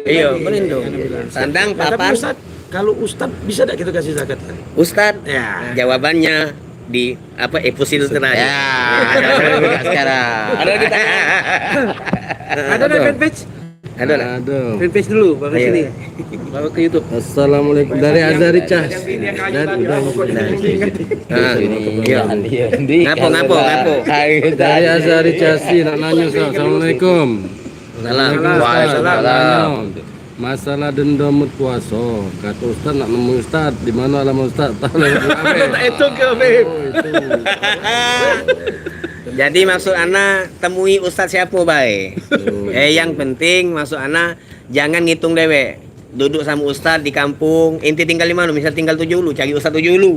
Iyo, melindung. Sandang, papan. Nah, tapi Ustaz, kalu Ustaz, bisa dak kito kasih zakat? Ustaz, ya, jawabannya di apo, episode terakhir. Ya, sekarang. Ado lagi pertanyaan? Ado dak fanpage? Ada tak? Ada. Fanpage dulu, baru sini. Baru ke YouTube. Assalamualaikum. Dari Azhari Cahs. Dari, udah. Nah, iya. Ngapo, ngapo, ngapo? Dari Azhari Cahsi nak nanyo, Ustaz. Assalamualaikum. Salam. Waalaikumsalam. Nak nanyo. Masalah dendam mut puaso. Kata Ustaz nak nemu Ustaz, di mano alamat Ustaz? Tahu lah. Tak itu ke, Beb? Oh, itu. Jadi maksud ana temui ustaz siapo bae. Eh, yang penting maksud ana jangan ngitung dewek. Duduk samo ustaz di kampung, inti tinggal di mano? Misal tinggal Tujuh Ulu, cari ustaz Tujuh Ulu.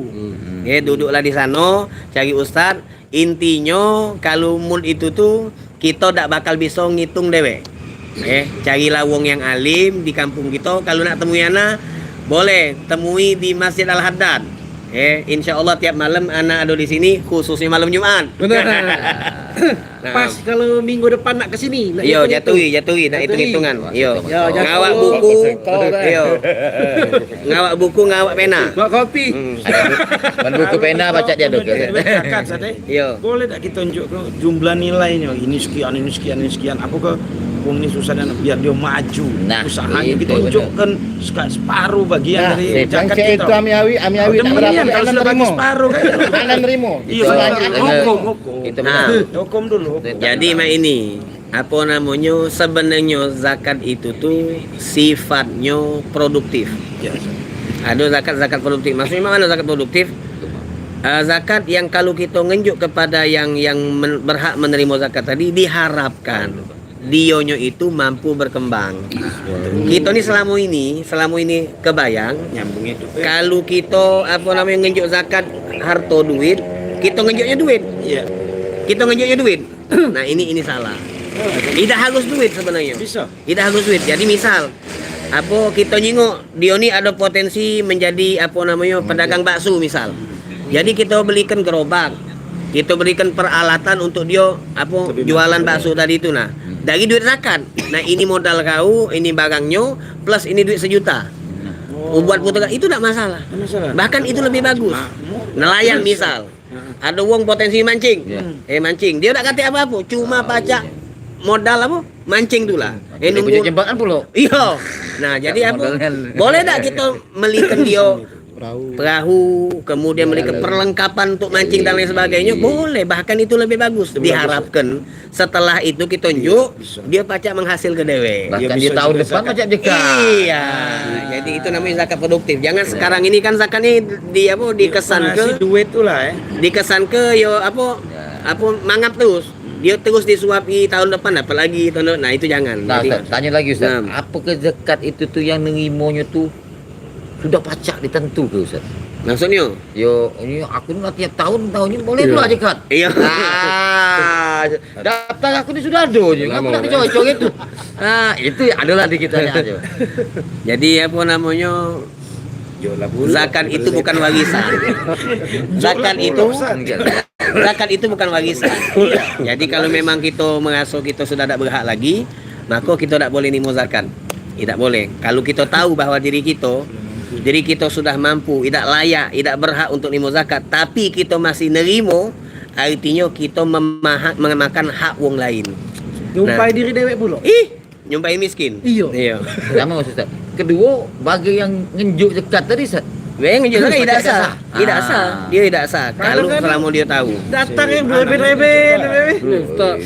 Eh, duduklah di sano, cari ustaz. Intinyo kalu mut itu tu kito dak bakal biso ngitung dewek. Eh, carilah wong yang alim di kampung kito. Kalu nak temui ana, boleh temui di Masjid Al Haddad. Eh, insyaallah tiap malam ana ado di sini, khususnyo malam Jumat. Benar. Nah. Pas kalu minggu depan nak ke sini, nak jatuhi, jatuhi, nak hitung-hitungan. Iyo. Ngawak buku. Iyo. Ngawak buku, ngawak pena. Ngawak kopi. Hmm. Ban buku pena baca dia tu. Iyo. Boleh tak kita tunjuk ke jumlah nilainyo? Ini sekian, ini sekian, ini sekian. Apa ke wong ini susah dan biar dia maju. Nah, usahanyo kita tunjukkan separuh bagian dari zakat kita. Itu ami awi, ami awi tak berapa, kalau sudah bagi separuh kan. Anak nerimo. Iyo, hukum, hukum. Nah, hukum dulu. Jadi mak ini, apo namonyo, sebenarnyo zakat itu tu sifatnyo produktif. Ado zakat-zakat produktif. Maksudnyo mano zakat produktif? Eh, zakat yang kalu kito ngenjuk kepada yang yang men- berhak menerima zakat tadi, diharapkan dionyo itu mampu berkembang. Kito ni selamo ini, selamo ini kebayang, kalu kito apo namonyo ngenjuk zakat harto duit, kito ngenjuknyo duit. Kito ngenjuknyo duit. Nah, ini ini salah. Idak harus duit sebenarnyo. Bisa. Idak harus duit. Jadi misal, apo kito nyingok dio ni ado potensi menjadi apo namonyo pedagang bakso misal. Jadi kito belikan gerobak, kito belikan peralatan untuk dio apo jualan bakso tadi tu nah. Dari duit zakat. Nah, ini modal kau, ini barangnyo, plus ini duit sejuta. Buat putar itu dak masalah. Bahkan itu lebih bagus. Nelayan misal. Ado wong potensi mancing. Eh, mancing. Dio dak katek apo-apo, cuma pacak modal apo? Mancing tu lah. Eh, nunggu jembatan pulo. Iyo. Nah, jadi apo? Boleh dak kito melikan dio perahu, kemudian melikan perlengkapan untuk mancing dan lain sebagainya? Boleh, bahkan itu lebih bagus. Diharapkan setelah itu kito njuk, dio pacak menghasilke dewek. Bahkan di tahun depan pacak jekak. Iyo. Jadi itu namonyo zakat produktif. Jangan sekarang ini kan zakat ni di apo, dikesanke duit tu lah, eh. Dikesanke yo apo, apo mangap terus. Dio terus disuapi tahun depan apalagi tahun depan. Nah, itu jangan. Nah, tanyo lagi Ustaz. Apo ke zakat itu tu yang nerimonyo tu sudah pacak ditentuke Ustaz? Maksudnyo? Yo, ini aku ni lah tiap tahun, tahun ni boleh pula zakat. Iyo. Ah, daftar aku ni sudah ado je. Ngapo nak dicoret-coret tu? Ah, itu adalah di kita aja. Jadi apo namonyo? Zakat itu bukan warisan. Zakat itu zakat itu bukan warisan. Jadi kalu memang kito meraso kito sudah dak berhak lagi, mako kito dak boleh nimo zakat. Idak boleh. Kalu kito tahu bahwa diri kito, diri kito sudah mampu, idak layak, idak berhak untuk nimo zakat, tapi kito masih nerimo, artinyo kito memaha- memakan hak wong lain. Nyumpahi diri dewek pulo. Ih, nyumpahi miskin. Iyo. Iyo. Pertamo, Ustaz. Keduo, bagi yang ngenjuk zakat tadi, Ustaz. Weh, ngenjuk zakat idak sah. Idak sah. Dio idak sah. Kalu selamo dio tahu. Datang yang berebet-rebet. Ustaz,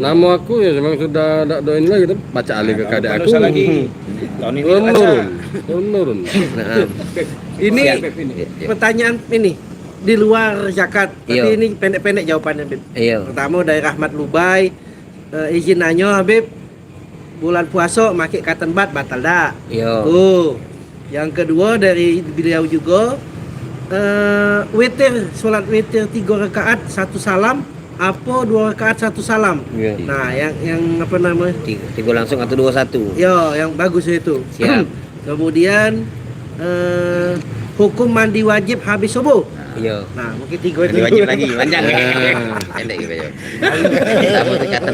namo aku yo memang sudah dak doin lagi tu. Baca alih ke kadek aku. Tahun ini turun, turun, turun. Nah. Ini pertanyaan ini di luar zakat, tapi ini pendek-pendek jawabannyo, Bib. Iyo. Pertamo dari Rahmat Lubai, eh, izin nanyo, Habib, bulan puaso make katen bat batal dak? Iyo. Tuh. Yang keduo dari beliau jugo, eh, witir, solat witir tigo rakaat satu salam, apo duo rakaat satu salam? Iyo. Nah, yang yang apo namo? Tigo, tigo langsung atau duo satu? Yo, yang bagus itu. Siap. Kemudian, eh, hukum mandi wajib habis subuh. Iyo. Nah, mungkin tigo itu. Mandi wajib lagi, panjang. Pendek gitu aja.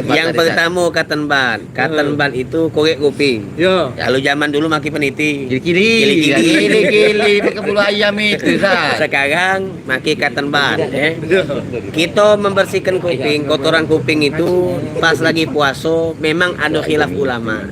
Yang pertamo katen bat. Katen bat itu korek kuping. Yo. Kalu zaman dulu make peniti. Kili-kili. Kili-kili. Kili-kili, pakai bulu ayam itu, Sat. Sekarang make katen bat, eh. Kito membersihkan kuping, kotoran kuping itu pas lagi puaso memang ado khilaf ulama.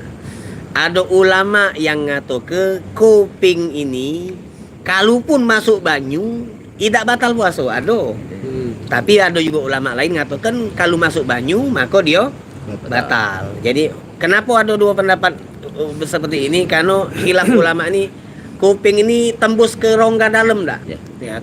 Ado ulama yang ngatoke kuping ini, kalupun masuk banyu, idak batal puaso, ado. Hmm. Tapi ado jugo ulama lain ngatoke kalu masuk banyu, mako dio Batal. batal. Jadi, kenapo ado duo pendapat, uh, seperti ini? Karno khilaf ulama ni, kuping ini tembus ke rongga dalem dak? Ya.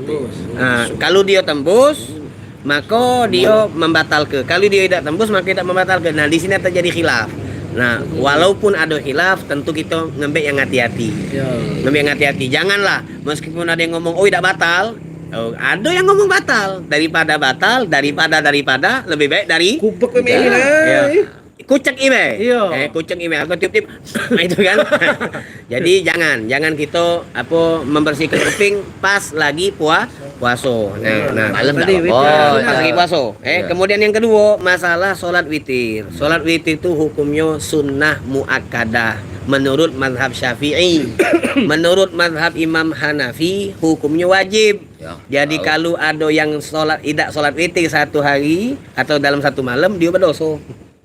Nah, kalu dio tembus, mako dio membatalke. Kalu dio idak tembus, mako idak membatalke. Nah, di sini terjadi khilaf. Nah, walaupun ado khilaf, tentu kito ngembek yang hati-hati. Ya. Ngembek yang hati-hati. Janganlah, meskipun ado yang ngomong, "Oh, idak batal." Oh, ado yang ngomong batal. Daripada batal, daripada, daripada, lebih baik dari Kubek ini Ya. lah. Kucek ibe. Iyo. Eh, kucek ibe. Aku tiup-tiup. Itu kan. Jadi jangan, jangan kito apo membersihke kuping pas lagi pua-, puaso. Nah, nah. Malam Tadi dak witir. apa-apa. Oh, pas lagi puaso. Eh, Iya. kemudian yang keduo, masalah solat witir. Solat witir tu hukumnyo sunnah muakkadah menurut mazhab Syafi'i. Menurut mazhab Imam Hanafi, hukumnyo wajib. Ya. Jadi Tahu. kalu ado yang solat, idak solat witir satu hari atau dalam satu malam, dio bedoso.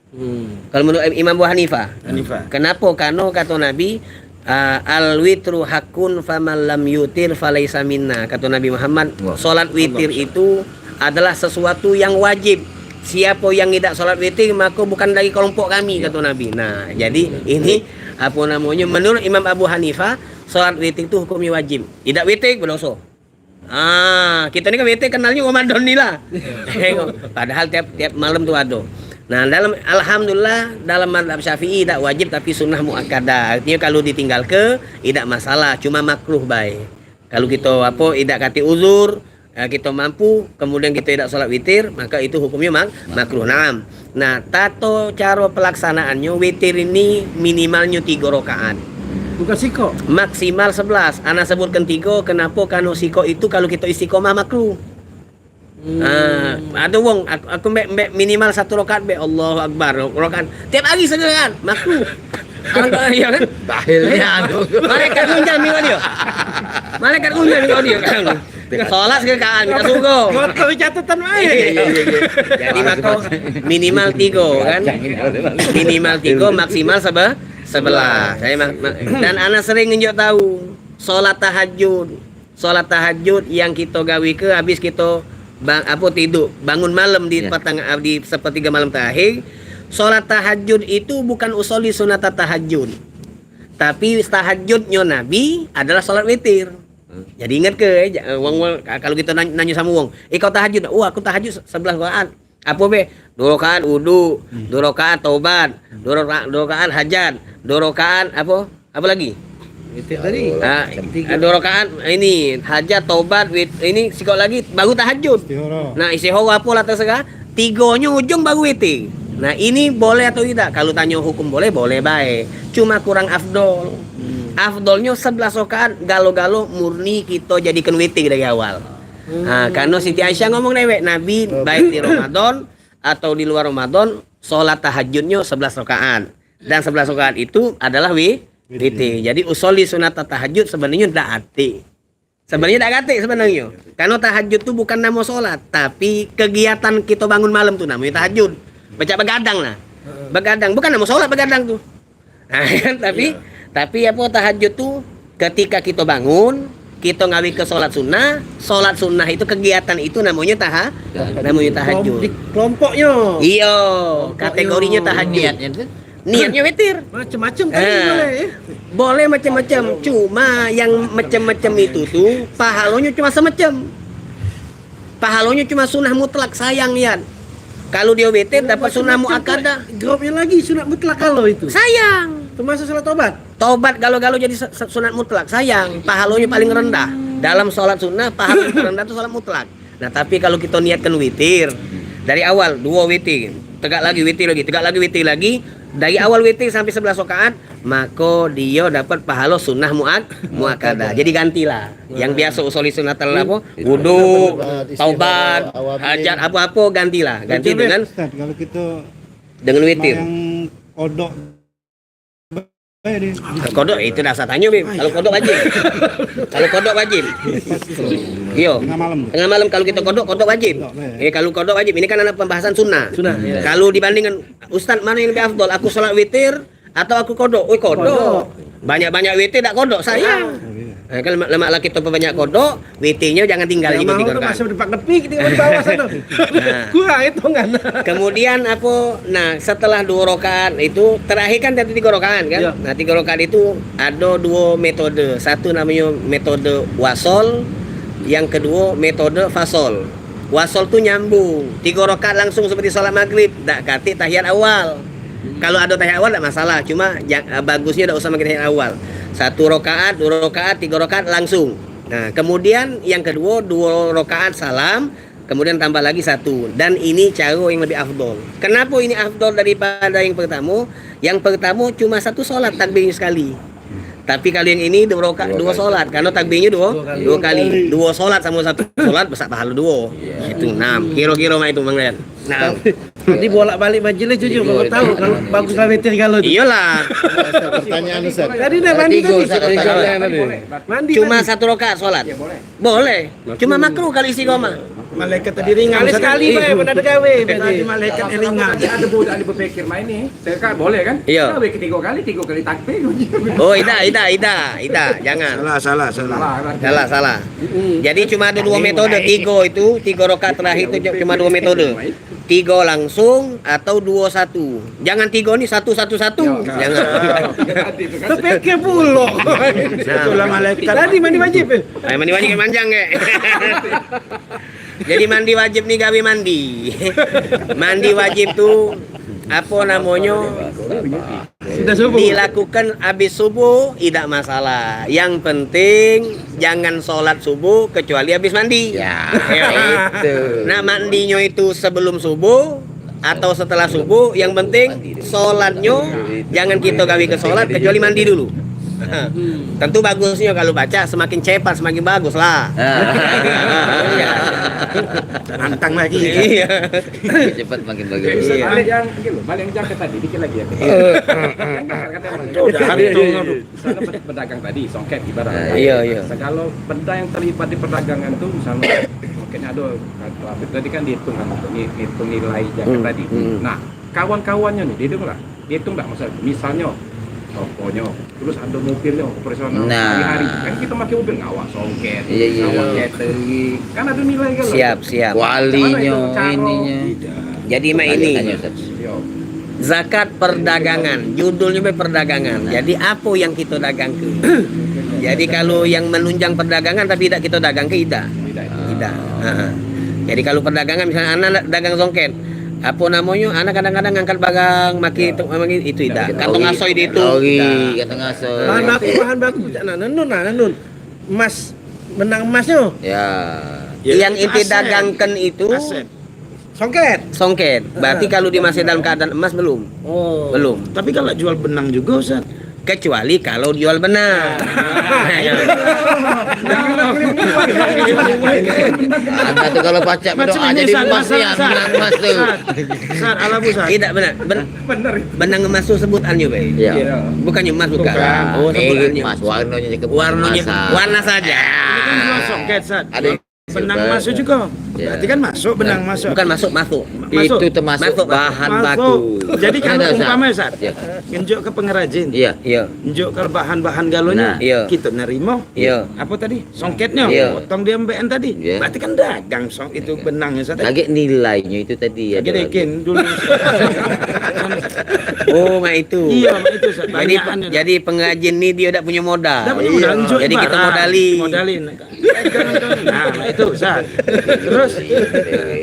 Hmm. Kalau menurut Imam Abu Hanifah. Hanifah. Kenapo? Karno kato Nabi, ah, "Al witru hakun, faman lam yutir falaisa minna." Kato Nabi Muhammad, Wah. solat witir Allah. itu adalah sesuatu yang wajib. Siapo yang idak solat witir, mako bukan dari kelompok kami, Ya. kato Nabi. Nah, jadi ini, apo namonyo, menurut Imam Abu Hanifah, solat witir itu hukumnyo wajib. Idak witir, bedoso. Ah, kito ni kan bete kenalnyo Ramadan ni lah. Padahal tiap tiap malam tu ado. Nah, dalam, alhamdulillah, dalam mazhab Syafi'i idak wajib tapi sunnah muakkadah. Artinyo kalu ditinggalke idak masalah, cuma makruh bae. Kalu kito apo, idak katik uzur, eh, kito mampu, kemudian kito idak solat witir, maka itu hukumnyo mak-, makruh. Naam. Nah, tato caro pelaksanaannyo, witir ini minimalnyo tigo rakaat. Bukan sikok. Maksimal sebelas. Ana sebutkan tigo, kenapo? Karno sikok itu kalu kito istiqomah makruh. Hmm. Ah, ado wong, aku, aku mbek, mbek minimal satu rakaat, mbek Allahu Akbar, rakaat. Tiap hari satu rakaat, makruh. Alangkah, iya kan? Bahilnya anu. Malaikat ngunjam tengok dia. Malaikat ngunjam tengok dia. Sholat serakaat, minta surga. Motor catatan wae. Iya, iya, iya, iya. Jadi, mako minimal tiga, kan? Minimal tiga, maksimal sebe-, sebelas. Saya ma-, ma-, dan ana sering nunjuk tahu, sholat tahajud. Sholat tahajud yang kito gawe ke habis kito bang-, apo, tidur, bangun malam di Ya. petang, di sepertiga malam terakhir. Sholat tahajud itu bukan usolli sunata tahajud. Tapi tahajudnyo Nabi adalah sholat witir. Hmm. Jadi ingat ke, eh, ja-, wong, wong, ka-, kalau kita nanya, nanya sama wong, "Eh, kau tahajud?" "Oh, aku tahajud se-, sebelas rakaat." "Apa be?" "Dua rakaat wudu, Hmm. dua rakaat taubat, dua rakaat, dua rakaat hajat, dua rakaat apa? Apa lagi?" Witir tadi. Ah, Tiga. dua rakaat ini hajat, taubat, wit-, ini sikok lagi baru tahajud. Istikharah. Nah, istikharah apa lah terserah. Tigonyo ujung baru witir. Nah, ini boleh atau tidak? Kalau tanyo hukum boleh, boleh bae. Cuma kurang afdol. Hmm. Afdolnyo sebelas rakaat galo-galo murni kito jadikan witir dari awal. Hmm. Ha, karena Siti Aisyah ngomong dewek, Nabi Oh, baik di betul. Ramadan atau di luar Ramadan, sholat tahajudnyo sebelas rakaat. Dan sebelas rakaat itu adalah wi-, Witir. witir. Jadi, usolli sunat tahajud sebenarnyo dak atik. Sebenarnyo dak katik sebenarnyo. Karena tahajud tu bukan namo sholat, tapi kegiatan kita bangun malam tu namonyo tahajud. Baca begadang lah. Heeh. Begadang, bukan namo sholat begadang tu. Nah, kan? Tapi, Iya. tapi apa, tahajud tu ketika kita bangun, kita ngawi ke sholat sunnah, sholat sunnah itu, kegiatan itu namonyo taha-, Tahajud. namonyo tahajud. Kelom-, di kelompoknyo. Iyo, Kelompoknyo. kategorinyo tahajud. Niatnyo tu? Niatnyo witir. Macam-macam tadi Ah. boleh, ya? Boleh macam-macam. Cuma yang macam-macam itu tu, pahalonyo cuma semacam. Pahalonyo cuma sunah mutlak, sayang, Yan. Kalau dia witir, dapat sunah muakkadah. Grupnya lagi sunat mutlak kalau itu. Sayang. Termasuk salat tobat. Tobat galo-galo jadi se-, se-, sunat mutlak, sayang. Pahalonyo paling rendah. Dalam sholat sunnah, pahala paling rendah tu sholat mutlak. Nah, tapi kalau kita niatkan witir, dari awal dua witir, tegak lagi witir lagi, tegak lagi witir lagi, dari awal witir sampai sebelas rakaat, maka dia dapat pahala sunnah muak-, muakkadah. Jadi gantilah. Yang biasa usolli sunnatal apa? Itu. Wudu, Taubat, taubat, istikharah, awabin. hajat, apa-apa gantilah. Ganti Betul, dengan Ustaz, kalau kita dengan witir. Yang kodok Kodok itu dah saya tanya, Bib. Kalau kodok wajib. Kalau kodok wajib. Iyo. Tengah malam. Tengah malam kalau kita kodok, kodok wajib. Kodok, ya. Eh, kalau kodok wajib, ini kan ada pembahasan sunnah. Sunnah, ya. Kalau dibandingkan, "Ustaz, mana yang lebih afdol? Aku sholat witir atau aku kodok? Oi, kodok. Kodok. Banyak-banyak W T dak kodok saya. Ah. Eh, kan lemak, lemak lah kita perbanyak kodok, W T-nyo jangan tinggal. Yang juga tiga mau tu rakaat. Masih depak-depik, tinggal di bawah sana. Nah. Kurang hitungan. Kemudian apa? Nah, setelah dua rakaat itu, terakhir kan tadi tiga rakaat kan? Ya. Nah, tiga rakaat itu ada dua metode. Satu namanya metode wasol, yang kedua metode fasol. Wasol tu nyambung. Tiga rakaat langsung seperti salat maghrib, dak katik tahiyat awal. Kalau ada tahiyat awal dak masalah, cuma ja- eh, bagusnya dak usah makin tahiyat awal. Satu rakaat, dua rakaat, tiga rakaat langsung. Nah, kemudian yang kedua dua rakaat salam, kemudian tambah lagi satu. Dan ini cara yang lebih afdol. Kenapa ini afdol daripada yang pertama? Yang pertama cuma satu salat takbirnya sekali. Tapi kalau yang ini dua rakaat, dua salat, karena takbirnya dua, dua kali. Dua salat sama satu salat besar pahala dua. Itu enam. Kira-kira mah itu, Bang Ren. Nah, jadi bolak-balik majelis jujur, baru tahu kalau bagus lah witir kalau tu. Iyalah. Pertanyaan Ustaz. Tadi dah mandi tadi. Mandi cuma tadi. Satu rakaat salat. Boleh. Cuma makruh kalau istiqomah. Malaikat tadi ringan. Sekali, sekali bae, pernah ada gawe. Tadi malaikat ringan. Ada budak dia berpikir main ni. Saya kan boleh kan? Iya. Gawe ketiga kali, tiga kali takbir. Oh, idak, idak, idak, idak. Jangan. Salah, salah, salah. Salah, berarti. Salah, salah. Mm-mm. Jadi cuma ada dua metode. Tiga itu, tiga rakaat terakhir itu cuma dua metode. Tiga langsung atau dua satu. Jangan tiga ni satu, satu, satu. Ya. Jangan. Terpikir pula. Nah. Itulah malaikat. Tadi mandi wajib, eh? Eh, mandi wajib kan manjang, eh? Jadi mandi wajib ni gawe mandi. Mandi wajib tu apa namonyo? Sudah subuh. Dilakukan habis subuh, idak masalah. Yang penting jangan sholat subuh kecuali habis mandi. Ya, itu. Nah, mandinyo itu sebelum subuh atau setelah subuh, yang penting sholatnyo jangan kita gawe ke sholat kecuali mandi dulu. Tentu bagusnya kalau baca semakin cepat semakin bagus lah. Ah. Iya. Nantang lagi. Iya. Cepat makin bagus. Iya. Balik yang, gitu, balik yang jaket tadi, dikit lagi ya. Yang jaket katanya. Aduh, dah hari itu, aduh. Misalnya ped- pedagang tadi, songket ibarat. Nah, iya, iya. Segala benda yang terlibat di perdagangan tu, misalnya songketnya ada, tadi kan dihitung kan, untuk ngi- ngitung nilai jaket tadi. Hmm. Nah, kawan-kawannya nih, dihitung lah. Dihitung tak masa, misalnya, tokonyo, terus ada mobilnya, operasional. Nah. Hari-hari. Kan kita pakai mobil, ngawak songket, iya, iya, ngawak catering. Kan ada nilai kan? Siap, siap. Kualinyo, ininyo. Jadi, mak ini. Tanya, tanya, Ustaz. Yo. Zakat perdagangan, judulnya be perdagangan. Nah. Jadi apa yang kita dagang ke? Jadi kalau yang menunjang perdagangan tapi tidak kita dagang ke, tidak. Tidak. Tidak. Ha. Jadi kalau perdagangan misalnya anak dagang songket, apa namanya? Anak kadang-kadang ngangkat barang, maki itu tidak. Kantong asoy di itu. Lori, kantong asoy. Bahan baku, bahan baku. Nah, nenun, nah, nenun. Emas, benang emasnya. Ya. Yang inti dagangkan itu aset. Songket. Songket. Berarti kalau dia masih dalam keadaan emas belum? Oh. Belum. Tapi kalau jual benang juga, Ustaz? Kecuali kalau jual benang. Nah, itu kalau pacak berdoa jadi emas ni, benang emas tu. Ustaz, alabu, Ustaz. Tidak benar. Ben- benang emas tu sebutannya, Bay. Iya. Bukannya emas, bukan. Bukan. Oh, sebutannya. Emas, warnanya je warnanya, warna saja. Ini kan jual songket, Ustaz. Ada benang masuk juga. Ya. Berarti kan masuk benang masuk. Bukan masuk, masuk. Itu termasuk bahan baku. Jadi kalau umpama, Ustaz, nunjuk ke pengrajin. Iya. Iya. Nunjuk ke bahan-bahan galonya, kita nerima. Iya. Apa tadi? Songketnya, potong dia embean tadi. Iya. Berarti kan dagang song itu benangnya, Ustaz. Lagi nilainyo itu tadi. Lagi ada dekin dulu. Oh, mak itu. Iya, mak itu, Ustaz. Jadi, jadi pengrajin ni dia dak punya modal. Dak punya modal, nunjuk barang. Jadi kita modali. Modalin. Nah, itu, Ustaz. Terus?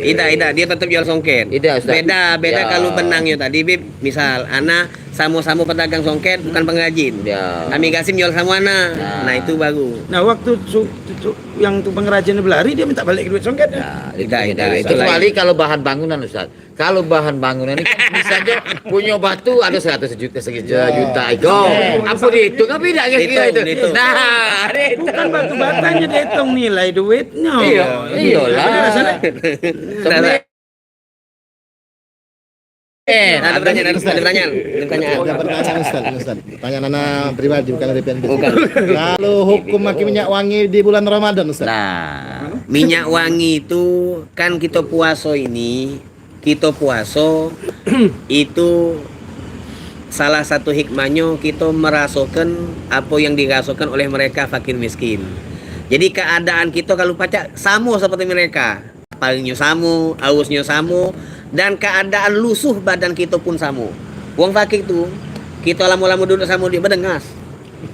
Idak, idak, dia tetap jual songket. Idak, Ustaz. Beda, beda kalau benangnya tadi, Bib. Misal, ana samo-samo pedagang songket, bukan pengrajin. Ya. Kami gasim jual samo ana. Nah, itu baru. Nah, waktu su- tu- tu- yang tu pengrajin belari, dia minta balik duit songketnya. Nah, itu. Idak, idak, idak. Kecuali kalau bahan bangunan, Ustaz. Kalau bahan bangunan ni kan misalnya punya batu ada seratus juta, sejuta, juta itu. Apa dihitung? Apa tidak kira-kira itu? Dihitung, dihitung. Nah, dihitung. Bukan batu batanya dihitung, nilai duitnya. Iya, iyalah. Tapi rasanya eh, ada pertanyaan, ada pertanyaan, ada pertanyaan. Ada pertanyaan, Ustaz, Ustaz. Pertanyaan ana pribadi, bukan dari P N B C. Bukan. Kalau hukum pakai minyak wangi di bulan Ramadan, Ustaz? Nah, minyak wangi itu kan kita puasa ini, kita puasa itu salah satu hikmahnyo kito merasokan apo yang dirasokan oleh mereka fakir miskin. Jadi keadaan kito kalu pacak samo seperti mereka. Laparnyo samo, ausnyo samo, dan keadaan lusuh badan kito pun samo. Wong fakir tu, kito lamo-lamo duduk samo dio bedengas.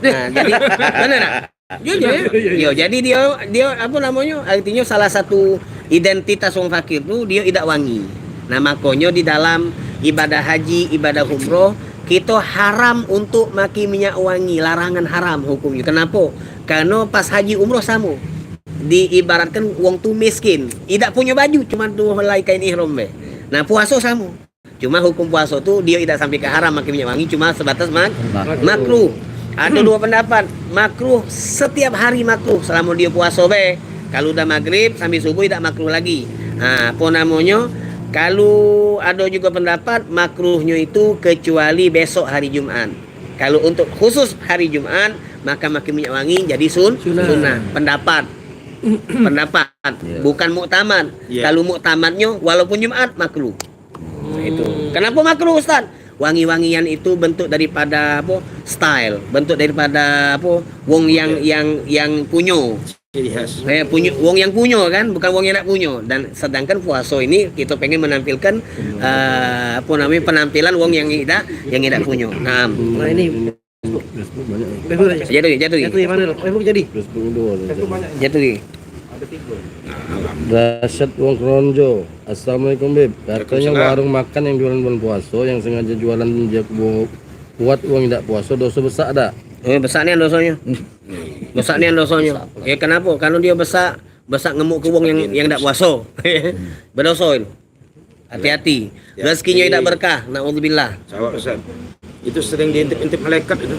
Nah, jadi bener tak? Jujur, ya? Yo, jadi dio dio apo namonyo? Artinyo salah satu identitas wong fakir tu dio idak wangi. Nah, makonyo di dalam ibadah haji, ibadah umroh, kito haram untuk maki minyak wangi, larangan haram hukumnyo. Kenapo? Kareno pas haji umroh samo. Diibaratkan wong tu miskin, idak punyo baju, cuma duo helai kain ihram be. Nah, puaso samo. Cuma hukum puaso tu dio idak sampai ke haram maki minyak wangi, cuma sebatas mak makruh. Ado duo pendapat, makruh setiap hari makruh selamo dio puaso be. Kalu udah maghrib sampai subuh idak makruh lagi. Ha, apo namonyo? Kalu ado jugo pendapat makruhnyo itu kecuali besok hari Jumat. Kalu untuk khusus hari Jumat, maka maki minyak wangi jadi sun sunnah. Pendapat. Pendapat. Bukan muktamad. Kalu muktamadnyo walaupun Jumat makruh. Nah, itu. Kenapo makruh, Ustaz? Wangi-wangian itu bentuk daripada apo? Style, bentuk daripada apo? Wong yang yang yang punyo. Ciri khas. Eh, punyo, wong yang punyo kan, bukan wong yang dak punyo. Dan sedangkan puaso ini kito pengen menampilkan eh, apo namonyo, penampilan wong yang idak yang idak punyo. Nah, ini Facebook banyak. Jatuh, jatuh. Jatuh di mana? Facebook jadi. Facebook itu ada. Jatuh. Rasyad wong Kronjo. Assalamualaikum, Bib. Katanya warung makan yang jualan bulan puaso yang sengaja jualan dia bu- buat wong idak puaso doso besak dak? Eh, besak nian dosonyo. Besak nian dosonyo. Ya, kenapo? Kareno dio besak, besak ngemuk ke wong yang yang dak puaso. Bedoso itu. Hati-hati. Rezekinyo idak berkah. Naudzubillah. Sawak, Ustaz. Itu sering diintip-intip malaikat itu.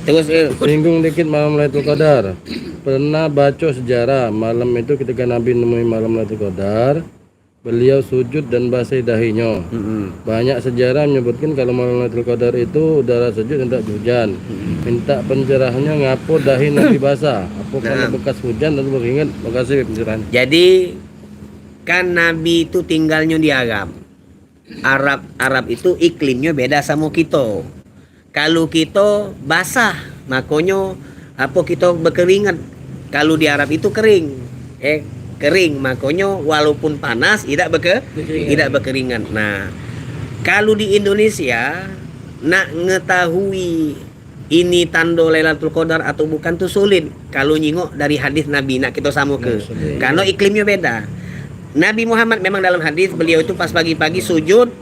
Terus eh, Singgung dikit malam Lailatul Qadar. Pernah baca sejarah malam itu ketika Nabi nemui malam Lailatul Qadar, beliau sujud dan basah dahinyo. Banyak sejarah menyebutkan kalau malam Lailatul Qadar itu udara sejuk dan tak hujan. Minta pencerahannya ngapo dahi Nabi basah? Apo karena bekas hujan dan berkeringat? Makasih pencerahan. Jadi kan Nabi itu tinggalnyo di Arab. Arab Arab itu iklimnyo beda samo kito. Kalu kito basah, makonyo apo kito bekeringat. Kalu di Arab itu kering. Eh, kering, makonyo walaupun panas idak beke idak bekeringat. Nah, kalu di Indonesia nak ngetahui ini tando Lailatul Qadar atau bukan tu sulit. Kalu nyingok dari hadis Nabi nak kito samoke. Kareno iklimnyo beda. Nabi Muhammad memang dalam hadis beliau itu pas pagi-pagi sujud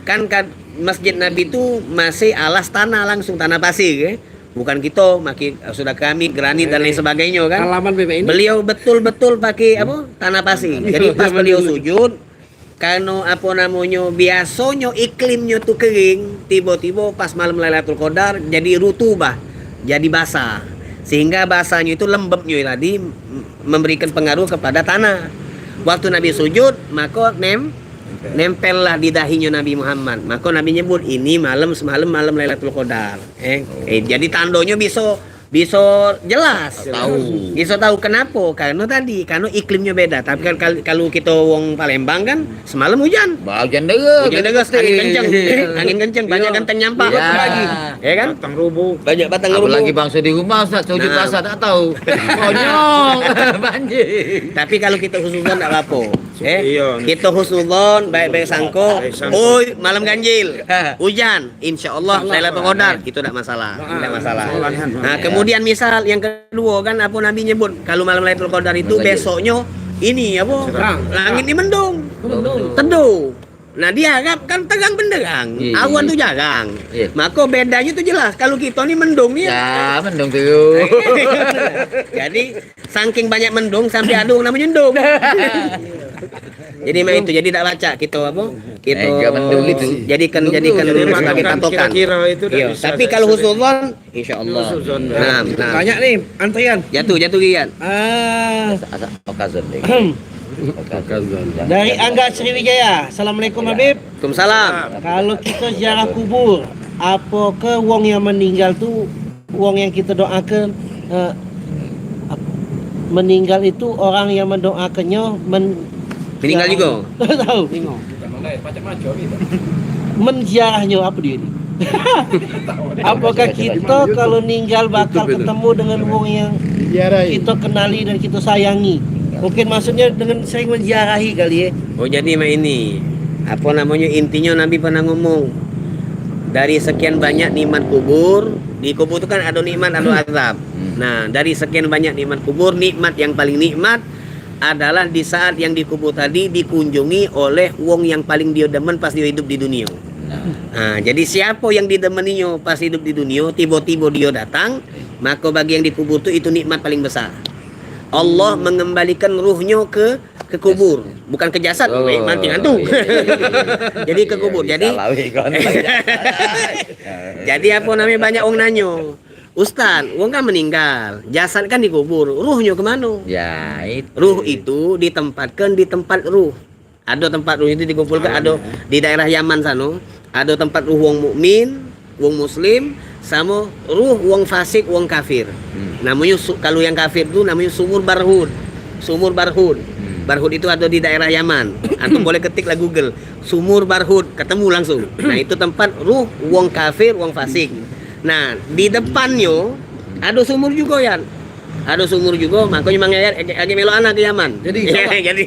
kan, kan masjid Nabi tu masih alas tanah langsung, tanah pasir ke. Bukan kito maki sudah keramik, granit dan lain sebagainyo kan. Beliau betul-betul pakai apa? Tanah pasir. Jadi pas beliau sujud, kareno apo namonyo, biasonyo iklimnyo tu kering, tibo-tibo pas malam Lailatul Qadar jadi rutubah, jadi basah. Sehingga basahnyo itu lembabnyo tadi memberikan pengaruh kepada tanah. Waktu Nabi sujud, maka nem nempellah di dahinyo Nabi Muhammad. Maka Nabi nyebut, "Ini malam semalam malam Lailatul Qadar." Eh, eh jadi tandonyo biso biso jelas. Tahu. Biso tahu kenapo? Kareno tadi, kareno iklimnyo beda. Tapi kan kal- kalu kito wong Palembang kan semalam hujan. Bah, hujan deras. Hujan deras, angin kenceng. Angin kenceng, banyak genteng nyampak. Ya kan? Batang rubuh. Banyak batang rubuh. Apalagi bangso di rumah, Ustaz, sujud basah tak tahu. Konyol. Banjir. Tapi kalu kito husnuzon tak apo. Eh, kito husnuzon, baik-baik sangko. Oi, malam ganjil. Hujan. Insya Allah Lailatul Qadar itu dak masalah, dak masalah. Nah, kemudian misal yang kedua kan apa Nabi nyebut kalau malam Lailatul Qadar itu besoknyo ini apa? Langit ni mendung. Teduh. Nah, di Arab kan terang benderang, awan tu jarang. Maka bedanyo tu jelas. Kalau kita ni mendung ni. Ya, mendung tu. Jadi saking banyak mendung sampai ada orang namonyo endung. Jadi mak itu, jadi dak pacak kito apa? Kito jadikan jadikan sebagai patokan. Iyo, tapi kalau husnuzon, insya Allah. Nah, nah. Banyak ni antrian. Jatuh, jatuh Rian. Ah. Okazon deh. Okazon. Dari Angga Sriwijaya. Assalamualaikum Habib. Waalaikumsalam. Kalau kita ziarah kubur, apa ke wong yang meninggal tu wong yang kita doakan, eh, ap- meninggal itu orang yang mendoakannya men- meninggal juga. Tak tahu. Menziarahnyo apa dia ni? Apakah kita kalau ninggal bakal ketemu dengan wong yang kita kenali dan kita sayangi? Mungkin maksudnya dengan sering menziarahi kali ya. Oh, jadi mak ini, apa namanya, intinya Nabi pernah ngomong, dari sekian banyak nikmat kubur, di kubur tu kan ada nikmat, ada azab. Nah, dari sekian banyak nikmat kubur, nikmat yang paling nikmat adalah di saat yang dikubur tadi dikunjungi oleh wong yang paling dia demen pas dia hidup di dunia. Nah. Ha, jadi siapa yang didemeninyo pas hidup di dunia, tiba-tiba dia datang, maka bagi yang dikubur tu itu nikmat paling besar. Allah mengembalikan ruhnya ke ke kubur, bukan ke jasad. Oh, eh, mati ngantuk. Iya, iya, iya. Jadi ke kubur. Jadi salah weh kon. Jadi apa namanya, banyak orang nanyo, "Ustaz, wong kan meninggal, jasad kan dikubur, ruhnya ke mana?" Ya, itu. Ruh itu ditempatkan di tempat ruh. Ada tempat ruh itu dikumpulkan, ada di daerah Yaman sana. Ada tempat ruh wong mukmin, wong muslim, sama ruh wong fasik, wong kafir. Hmm. Namanya su-, kalau yang kafir tu namanya sumur Barhud. Sumur Barhud. Hmm. Barhud itu ada di daerah Yaman. Antum boleh ketik lah Google. Sumur Barhud, ketemu langsung. Nah, itu tempat ruh wong kafir, wong fasik. Nah, di depannyo ada sumur juga, Yan. Ada sumur juga, makanya mang Yayat agak, agak melok anak ke Yaman. Jadi, jadi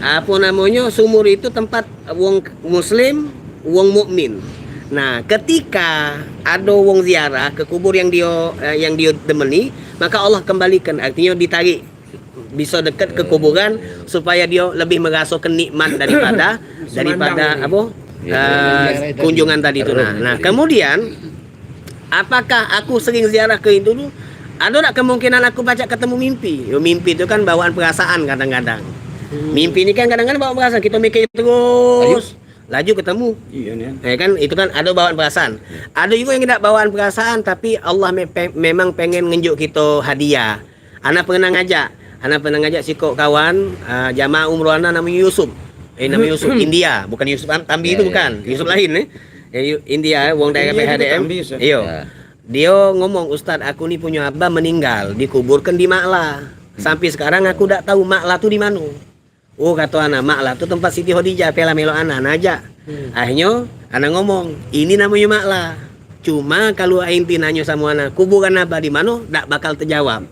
apa namanya, sumur itu tempat wong muslim, wong mukmin. Nah, ketika ada wong ziarah ke kubur yang dia, eh, yang dia demeni, maka Allah kembalikan, artinya ditarik, bisa dekat ke kuburan supaya dia lebih merasakan nikmat daripada daripada apa, eh, kunjungan tadi tu. Nah, nah, kemudian, apakah aku sering ziarah ke itu tu? Ada tak kemungkinan aku pacak ketemu mimpi? Yo, mimpi tu kan bawaan perasaan kadang-kadang. Hmm. Mimpi ni kan kadang-kadang bawa perasaan, kita mikir terus, laju ketemu. Iya ni. Ya kan, itu kan ada bawaan perasaan. Ada juga yang tidak bawaan perasaan, tapi Allah me-, pe-, memang pengen ngenjuk kita hadiah. Ana pernah ngajak, ana pernah ngajak sikok kawan, ah, jamaah umroh ana namonyo Yusuf. Eh, namonyo Yusuf, India, bukan Yusuf Am-, Tambi tu bukan, Yusuf lain, eh. Ya, Yu-, India, eh, wong daerah P H D M. Iyo. Ya. Dio ngomong, "Ustaz, aku ni punyo abah meninggal, dikuburkan di Makla. Sampai sekarang aku dak tahu Makla tu di mano." Oh, kato ana, Makla tu tempat Siti Khadijah, pela melok ana, ana ajak. Hmm. Akhirnyo, ana ngomong, "Ini namonyo Makla. Cuma kalu inti nanyo samo ana, kuburan abah di mano, dak bakal tejawab."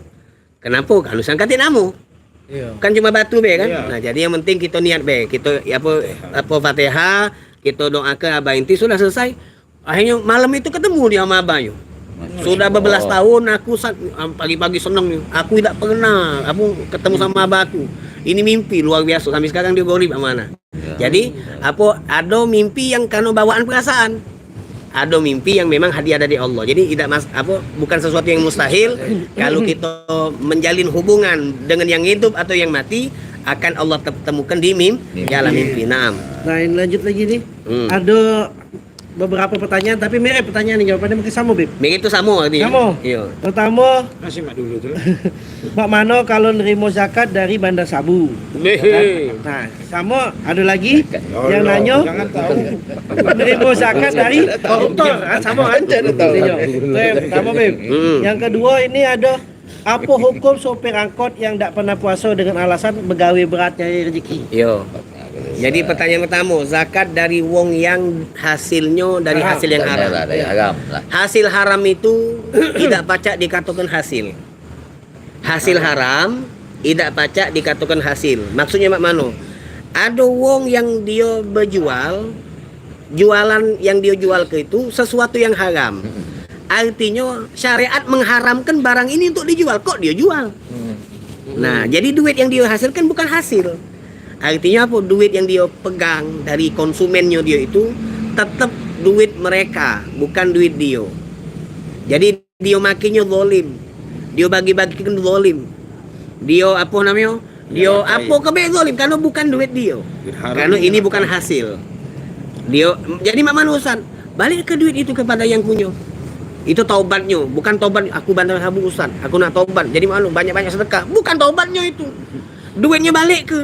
Kenapo? Kalu sang katik namo. Iyo. Kan cuma batu be kan? Iyo. Nah, jadi yang penting kito niat be. Kito, ya, apo, apo, Fatihah, kito doake abah inti, sudah selesai. Akhirnyo malam itu ketemu dio samo abah yo. Sudah bebelas tahun aku sa-, pagi-pagi seneng ni. Aku dak pernah, apo, ketemu samo abah aku. Ini mimpi luar biaso. Sampai sekarang dio gorib samo ana. Jadi, apo, ado mimpi yang kareno bawaan perasaan. Ado mimpi yang memang hadiah dari Allah. Jadi, idak mas-, apo, bukan sesuatu yang mustahil. Kalu kito menjalin hubungan dengan yang hidup atau yang mati, akan Allah te-, temukan di mim-, di alam mimpi. Naam. Nah, ini lanjut lagi nih. Hmm. Ado beberapa pertanyaan, tapi mirip pertanyaan ni, jawabannyo mungkin samo, Bib. Mirip tu samo artinyo. Samo. Iyo. Pertamo, masih mak dulu tu. Mak mano kalu nerimo zakat dari Bandar Sabu? Nah, samo, ado lagi yang nanyo, nerimo zakat dari koruptor, kan samo kan? Iyo. Tu yang pertamo, Bib. Hmm. Yang keduo ini ado, apo hukum sopir angkot yang dak pernah puaso dengan alasan begawe berat nyari rezeki? Iyo. Jadi pertanyaan pertamo, zakat dari wong yang hasilnyo dari hasil yang haram. Hasil haram itu idak pacak dikatokan hasil. Hasil haram idak pacak dikatokan hasil. Maksudnyo mak mano? Ado wong yang dio bejual, jualan yang dio jual ke itu sesuatu yang haram. Artinyo syariat mengharamkan barang ini untuk dijual, kok dio jual? Nah, jadi duit yang dio hasilkan bukan hasil. Artinyo apo? Duit yang dio pegang dari konsumennyo dio itu tetep duit mereka, bukan duit dio. Jadi dio makenyo zalim. Dio bagi-bagikan zalim. Dio apo namonyo? Dio apo ke be zalim kareno bukan duit dio. Kareno ini bukan hasil. Dio jadi mak mano urusan. Balik ke duit itu kepada yang punyo. Itu taubatnyo, bukan taubat aku Bandar Sabu Ustaz. Aku nak taubat. Jadi mak mano banyak-banyak sedekah. Bukan taubatnyo itu. Duitnyo balik ke.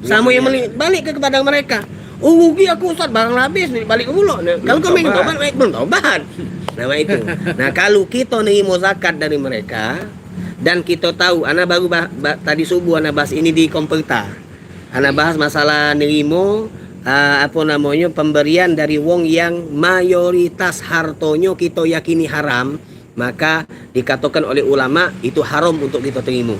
Samo yang meli, balik ke kepada mereka. Oh, rugi aku Ustaz, barang lah habis, balik ke pulo. Nah, kalu kau main taubat, baik belum taubat. Nah, itu. Nah, kalu kito nerimo zakat dari mereka dan kito tahu, ana baru bah, bah, tadi subuh ana bahas ini di Komperta. Ana bahas masalah nerimo, eh, apa namonyo, pemberian dari wong yang mayoritas hartonyo kito yakini haram, maka dikatokan oleh ulama itu haram untuk kito terimo.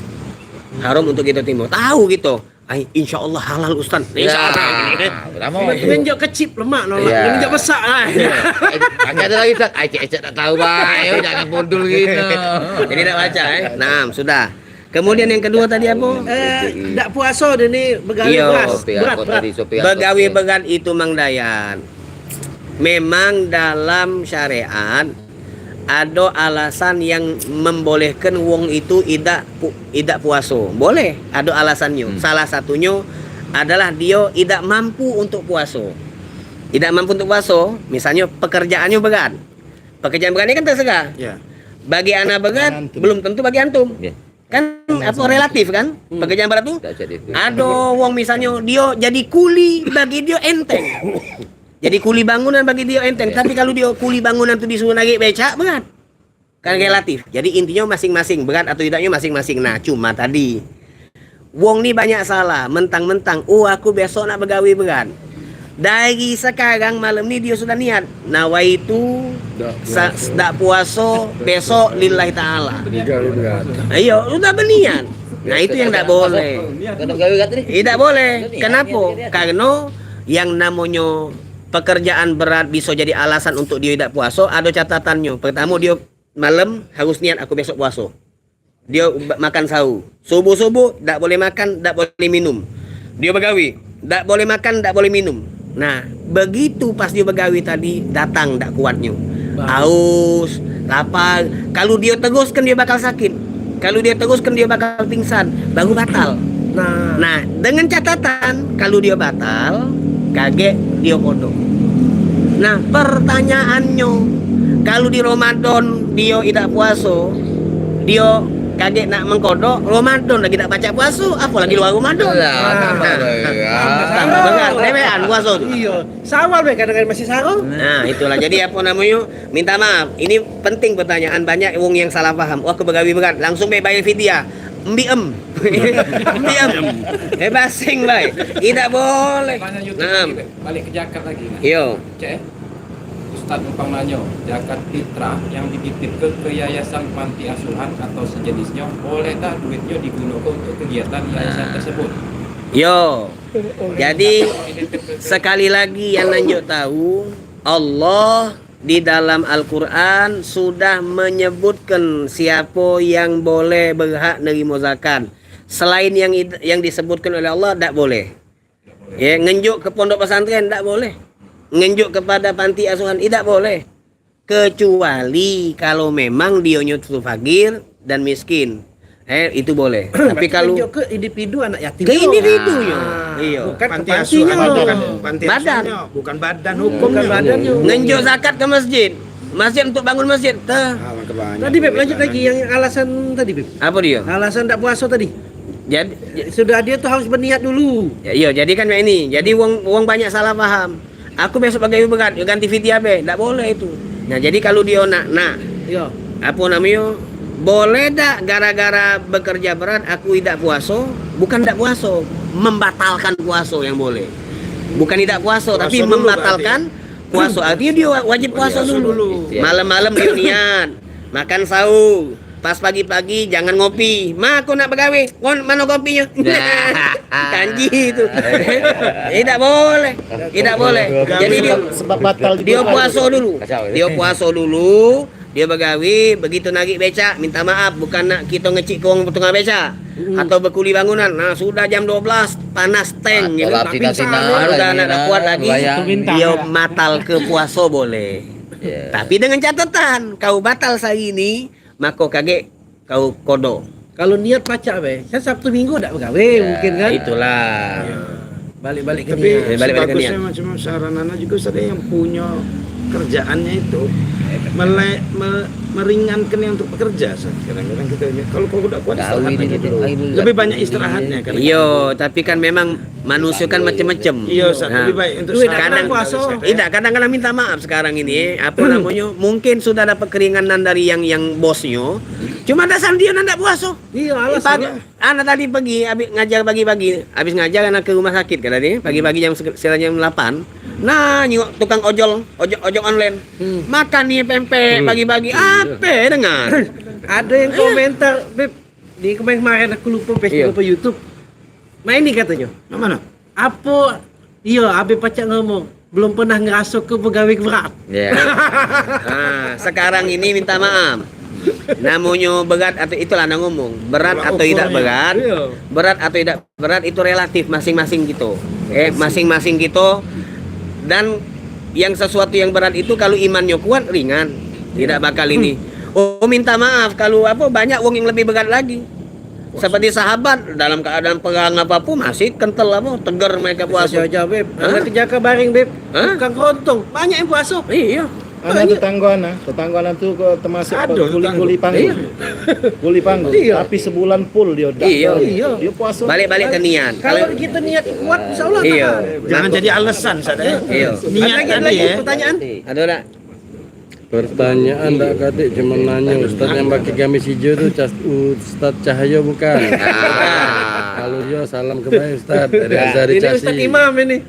Haram untuk kito terimo. Tahu kito, "Ai, insya Allah halal, Ustaz." Insya Allah. Pertama. Ngenjok kecip lemak no. Iya. Ngenjok besak ah. Hanya ada lagi, Ustaz. Ai, cek-cek tak tahu, Bang. Ayo, jangan bodol gini. Jadi dak baca, eh. Nah, sudah. Kemudian yang kedua tadi apa? Eh, dak puaso dia ni begawe Iyo. beras. Sopir Berat, angkot berat. tadi, sopir angkot. Begawe berat itu, Mang Dayan, memang dalam syariat ada alasan yang membolehkan wong itu idak pu- idak puaso. Boleh, ada alasannya. Salah satunya adalah dia idak mampu untuk puaso. Idak mampu untuk puaso, misalnya pekerjaannya berat. Pekerjaan berat ni kan terserah. Ya. Bagi anak berat Antum. Belum tentu bagi antum. Ya. Kan apa, relatif kan? Pekerjaan berat tu Tak jadi. ada wong misalnya dia jadi kuli, bagi dia enteng. Jadi kuli bangunan bagi dia enteng. Tapi kalau dia kuli bangunan tu disuruh narik becak, berat. Kan relatif. Jadi intinya masing-masing, berat atau tidaknya masing-masing. Nah, cuma tadi wong ni banyak salah, mentang-mentang, "Oh, aku besok nak begawe berat." Dari sekarang malam ni dia sudah niat, "Nawaitu sa- dak puaso besok lillahi taala." Begawe berat. Iyo, sudah berniat. Nah, itu yang tak boleh. Kena gawe kat ni. Tidak boleh. Kenapa? Karena yang namonyo pekerjaan berat bisa jadi alasan untuk dia tidak puaso, ada catatannya. Pertama, dia malam harus niat, "Aku besok puaso." Dia ba- makan sahur. Subuh-subuh dak boleh makan, dak boleh minum. Dia begawe, dak boleh makan, dak boleh minum. Nah, begitu pas dia begawe tadi, datang dak kuatnya. Haus, lapar. Kalau dia teruskan, dia bakal sakit. Kalau dia teruskan, dia bakal pingsan. Baru batal. Nah, Nah, dengan catatan, kalau dia batal, kagek dia kodok. Nah, pertanyaannya, kalau di Ramadan dia idak puaso, dia kagek nak mengkodok, Ramadan lagi dak pacak puaso, apalagi luar Ramadan. Lah, tambah Nah, berat. tambah berat, lewean puaso tu. iyo. Sawal be kadang masih sahur. Nah, itulah. Jadi apa namanya? Minta maaf. Ini penting pertanyaan, banyak wong yang salah paham. Wah, aku begawe berat. Langsung be bayar fidyah. Embi em. Embi em. Eh, basing bae. Tidak boleh. Pertanyaan YouTube Nah. lagi, Beb. Balik ke zakat lagi. Nah. Yo. Cek, eh? Ustaz numpang nanyo, zakat fitrah yang dititipke ke yayasan panti asuhan atau sejenisnya, boleh tak duitnya digunakan untuk kegiatan yayasan tersebut? Yo. Jadi sekali lagi yang nanjuk tahu, Allah di dalam Al-Quran sudah menyebutkan siapa yang boleh berhak nerima zakat. Selain yang id- yang disebutkan oleh Allah, dak boleh. Ya, ngenjuk ke pondok pesantren dak boleh. Ngenjuk kepada panti asuhan, idak boleh. Kecuali kalau memang dionyo tu fakir dan miskin. Eh, itu boleh. Tapi kalau Ngenjuk ke individu anak yatim. Ke tu. individunya. Ah, Iya. Bukan ke Panti pantinya. asuhan bukan Badan. panti Badan. asuhannya, bukan badan Bukan hukumnya. badannya. Ngenjuk zakat ke masjid. Masjid untuk bangun masjid. Tah. Ah, maka banyak Tadi Beb duit lanjut sana. Lagi yang alasan tadi Beb. Apa dia? Alasan tak puasa tadi. Jadi Sudah dia tu harus berniat dulu. ya, iya, jadi kan mak ini. Jadi wong wong banyak salah paham. Aku besok begawe berat, yo ganti fidyah be. Ndak boleh itu. Nah, jadi kalau dia nak nak Yo. apa namanya? Boleh dak gara-gara bekerja berat aku idak puaso? Bukan idak puaso, membatalkan puaso yang boleh. Bukan idak puaso, Puaso tapi dulu membatalkan puaso. Artinya dia wa- wajib puaso Puaso dulu. dulu. Iya. Malam-malam dia niat, makan sahur. Pas pagi-pagi jangan ngopi. Ma, aku nak begawe. Kon mano kopinyo? Janji itu. Tidak boleh. Tidak boleh. Jadi dia Sebab batal dia puaso dulu. Kacau, Dia puaso dulu. Dia begawe, begitu narik becak, minta maaf, bukan nak kita ngecik ke wong tukang becak atau berkuli bangunan. Nah, sudah jam dua belas, panas tank gitu. Tina-tina, Baru dah nak, nak kuat lagi. bayang. Dia matal ke puaso boleh. Ya. Tapi dengan catatan, kau batal sehari ni, mako kagek kau kodo. Kalau niat pacak be, kan Sabtu Minggu dak begawe mungkin kan. Itulah. Balik-balik ke Tapi niat. Eh, balik-balik ke Sebagusnya niat. Macam saran anak juga ada yang punya kerjaannya itu mele, me, meringankan yang untuk pekerja. Ustaz. Kadang-kadang kita ini, kalau kau tidak kuat, Tahu istirahat ini aja kita, dulu. tahu ini. Lebih banyak istirahatnya kan. Iyo, tapi kan memang manusia kan macam-macam. Iya, Ustaz, Nah. Lebih baik untuk Duit sekarang. kadang puasa. Tidak, kadang-kadang minta maaf sekarang ini, eh. Apa namanya? Mungkin sudah dapat keringanan dari yang yang bosnya. Cuma dak sandian dak puaso. Iya, alasannya. Anak tadi pagi habis ngajar pagi-pagi, habis ngajar anak ke rumah sakit kan tadi, pagi-pagi jam sek- sekitar jam delapan. Nah, nyengok tukang ojol, ojok ojok online. Hmm. Makan nih pempek pagi-pagi. Ape dengar? Ada yang komentar, Beb, di kemarin-kemarin aku lupa Facebook apa YouTube. Nah, ini katanya. Nak mana? Apa? Iya, Abe pacak ngomong, belum pernah ngeraso ke begawe berat. Ya. Nah, sekarang ini minta maaf. Namonyo berat atau itulah nak ngomong, berat atau tidak berat, berat atau tidak berat itu relatif masing-masing gitu. Eh, masing-masing gitu. Dan yang sesuatu yang berat itu kalau imannya kuat, ringan, tidak bakal ini. Oh, minta maaf kalau apa, banyak wong yang lebih berat lagi. Seperti sahabat dalam keadaan perang apapun masih kental apa, tegar mereka puasa. Jauh-jauh, Beb. Hah? Anak kejaka baring, Beb. Hah? Tukang kerontong, banyak yang puasa. Iya. Anak tetangga anak, tetangga anak tu ke termasuk kuli-kuli panggung. Kuli panggung. Iya. Tapi sebulan full dia dak. Iya. Dia puasa. Balik-balik ke niat. Kalau kita niat kuat, insya Allah. Iya. Jangan jadi alasan, Ustaz, eh. Iya. Niat tadi, ya. Pertanyaan? Ada dak? Pertanyaan dak katik, cuma nanya, Ustaz yang pakai gamis hijau tu cas- Ustaz Cahyo bukan? Kalau yo, salam ke bae, Ustaz, dari Azhari. Ini Ustaz Imam ini.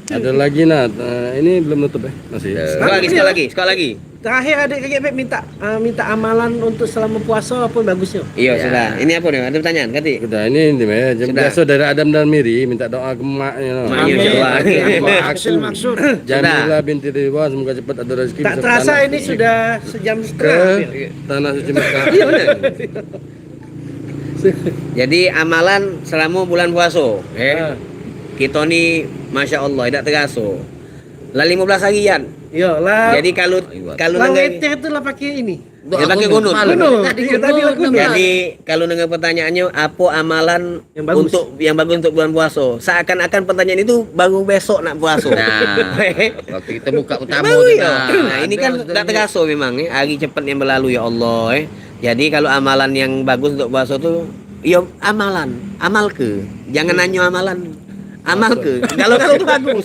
Ada lagi, Nat? Eh, ini belum nutup, eh? Masih. Sekali lagi, sekali lagi, sekali lagi. Terakhir, adik kakek Beb minta, eh, minta amalan untuk selama puasa apa bagusnya? Iya, sudah. Ini apa nih? Ada pertanyaan, katik? Sudah, ini inti, eh, biasa dari Adam dan Miri minta doa ke mak, you know. Mak, iya, insya Allah. Doa aku. Jamila binti Ridwan, semoga cepat ada rezeki. Tak terasa ini sudah sejam setengah hampir. Tanah suci Mekah. Iya, benar. Jadi amalan selama bulan puasa, eh. Kita ni, masya Allah, tidak teraso. Lah lima belas harian. Iya, lah. Jadi kalau, kalau lah nengah wetir tu lah pakai ini. Dia pakai kunut. Kunut. Tadi kunut. Jadi kalau nengah pertanyaannya, apa amalan untuk yang bagus untuk bulan puasa? Seakan-akan pertanyaan itu baru besok nak puasa. Nah, waktu kita buka utama. Nah, ini kan tak teraso memang, eh. Hari cepat yang berlalu, ya Allah, eh. Jadi kalau amalan yang bagus untuk puasa tu, ya amalan, amal ke. Jangan nanya amalan. Amal ke. Kalau kalau tu bagus.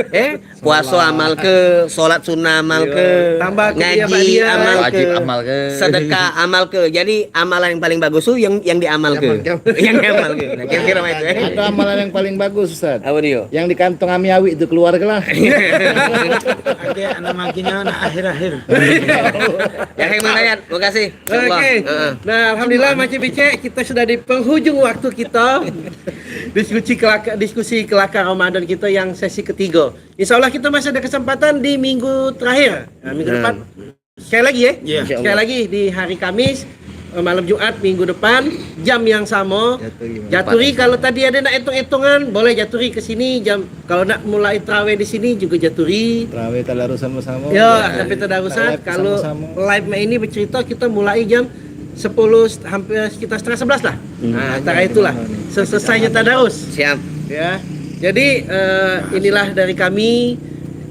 Eh, puasa amal ke, solat sunnah amal ke, ngaji amal ke, wajib amal ke, sedekah amal ke. Jadi amalan yang paling bagus tu yang yang diamal ke. Yang diamal ke. Nah, kira-kira macam itu, eh. Ada amalan yang paling bagus, Ustaz. Apa dia? Yang di kantong ami awik tu keluar ke lah. Ada anak makinnya anak akhir-akhir. Ya, yang mana, Yan? Makasih. Oke. Nah, alhamdulillah, Macik Bicik, kita sudah di penghujung waktu kita. Diskusi kelakar, diskusi kelakar Ramadan kita yang sesi ketiga. Insya Allah kita masih ada kesempatan di minggu terakhir. Nah, minggu depan. Sekali lagi, ya. Sekali lagi di hari Kamis, eh, malam Jumat minggu depan, jam yang sama. Jaturi, kalau tadi ada nak hitung-hitungan, boleh jaturi ke sini jam, kalau nak mulai terawih di sini juga jaturi. Terawih tadarus sama-sama. Ya, sampai tadarusan. Kalau live mak ini bercerita, kita mulai jam sepuluh, hampir sekitar setengah sebelas lah. Nah, antara itulah. Selesainya tadarus. Siap. Ya. Jadi, eh, inilah dari kami.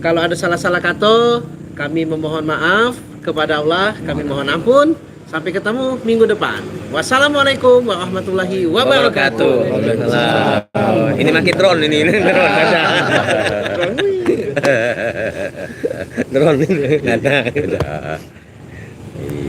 Kalau ada salah-salah kata, kami memohon maaf kepada Allah, kami mohon ampun. Sampai ketemu minggu depan. Wassalamualaikum warahmatullahi wabarakatuh. Waalaikumsalam. Ini makin drone ini, ini drone. Drone ini. Ada.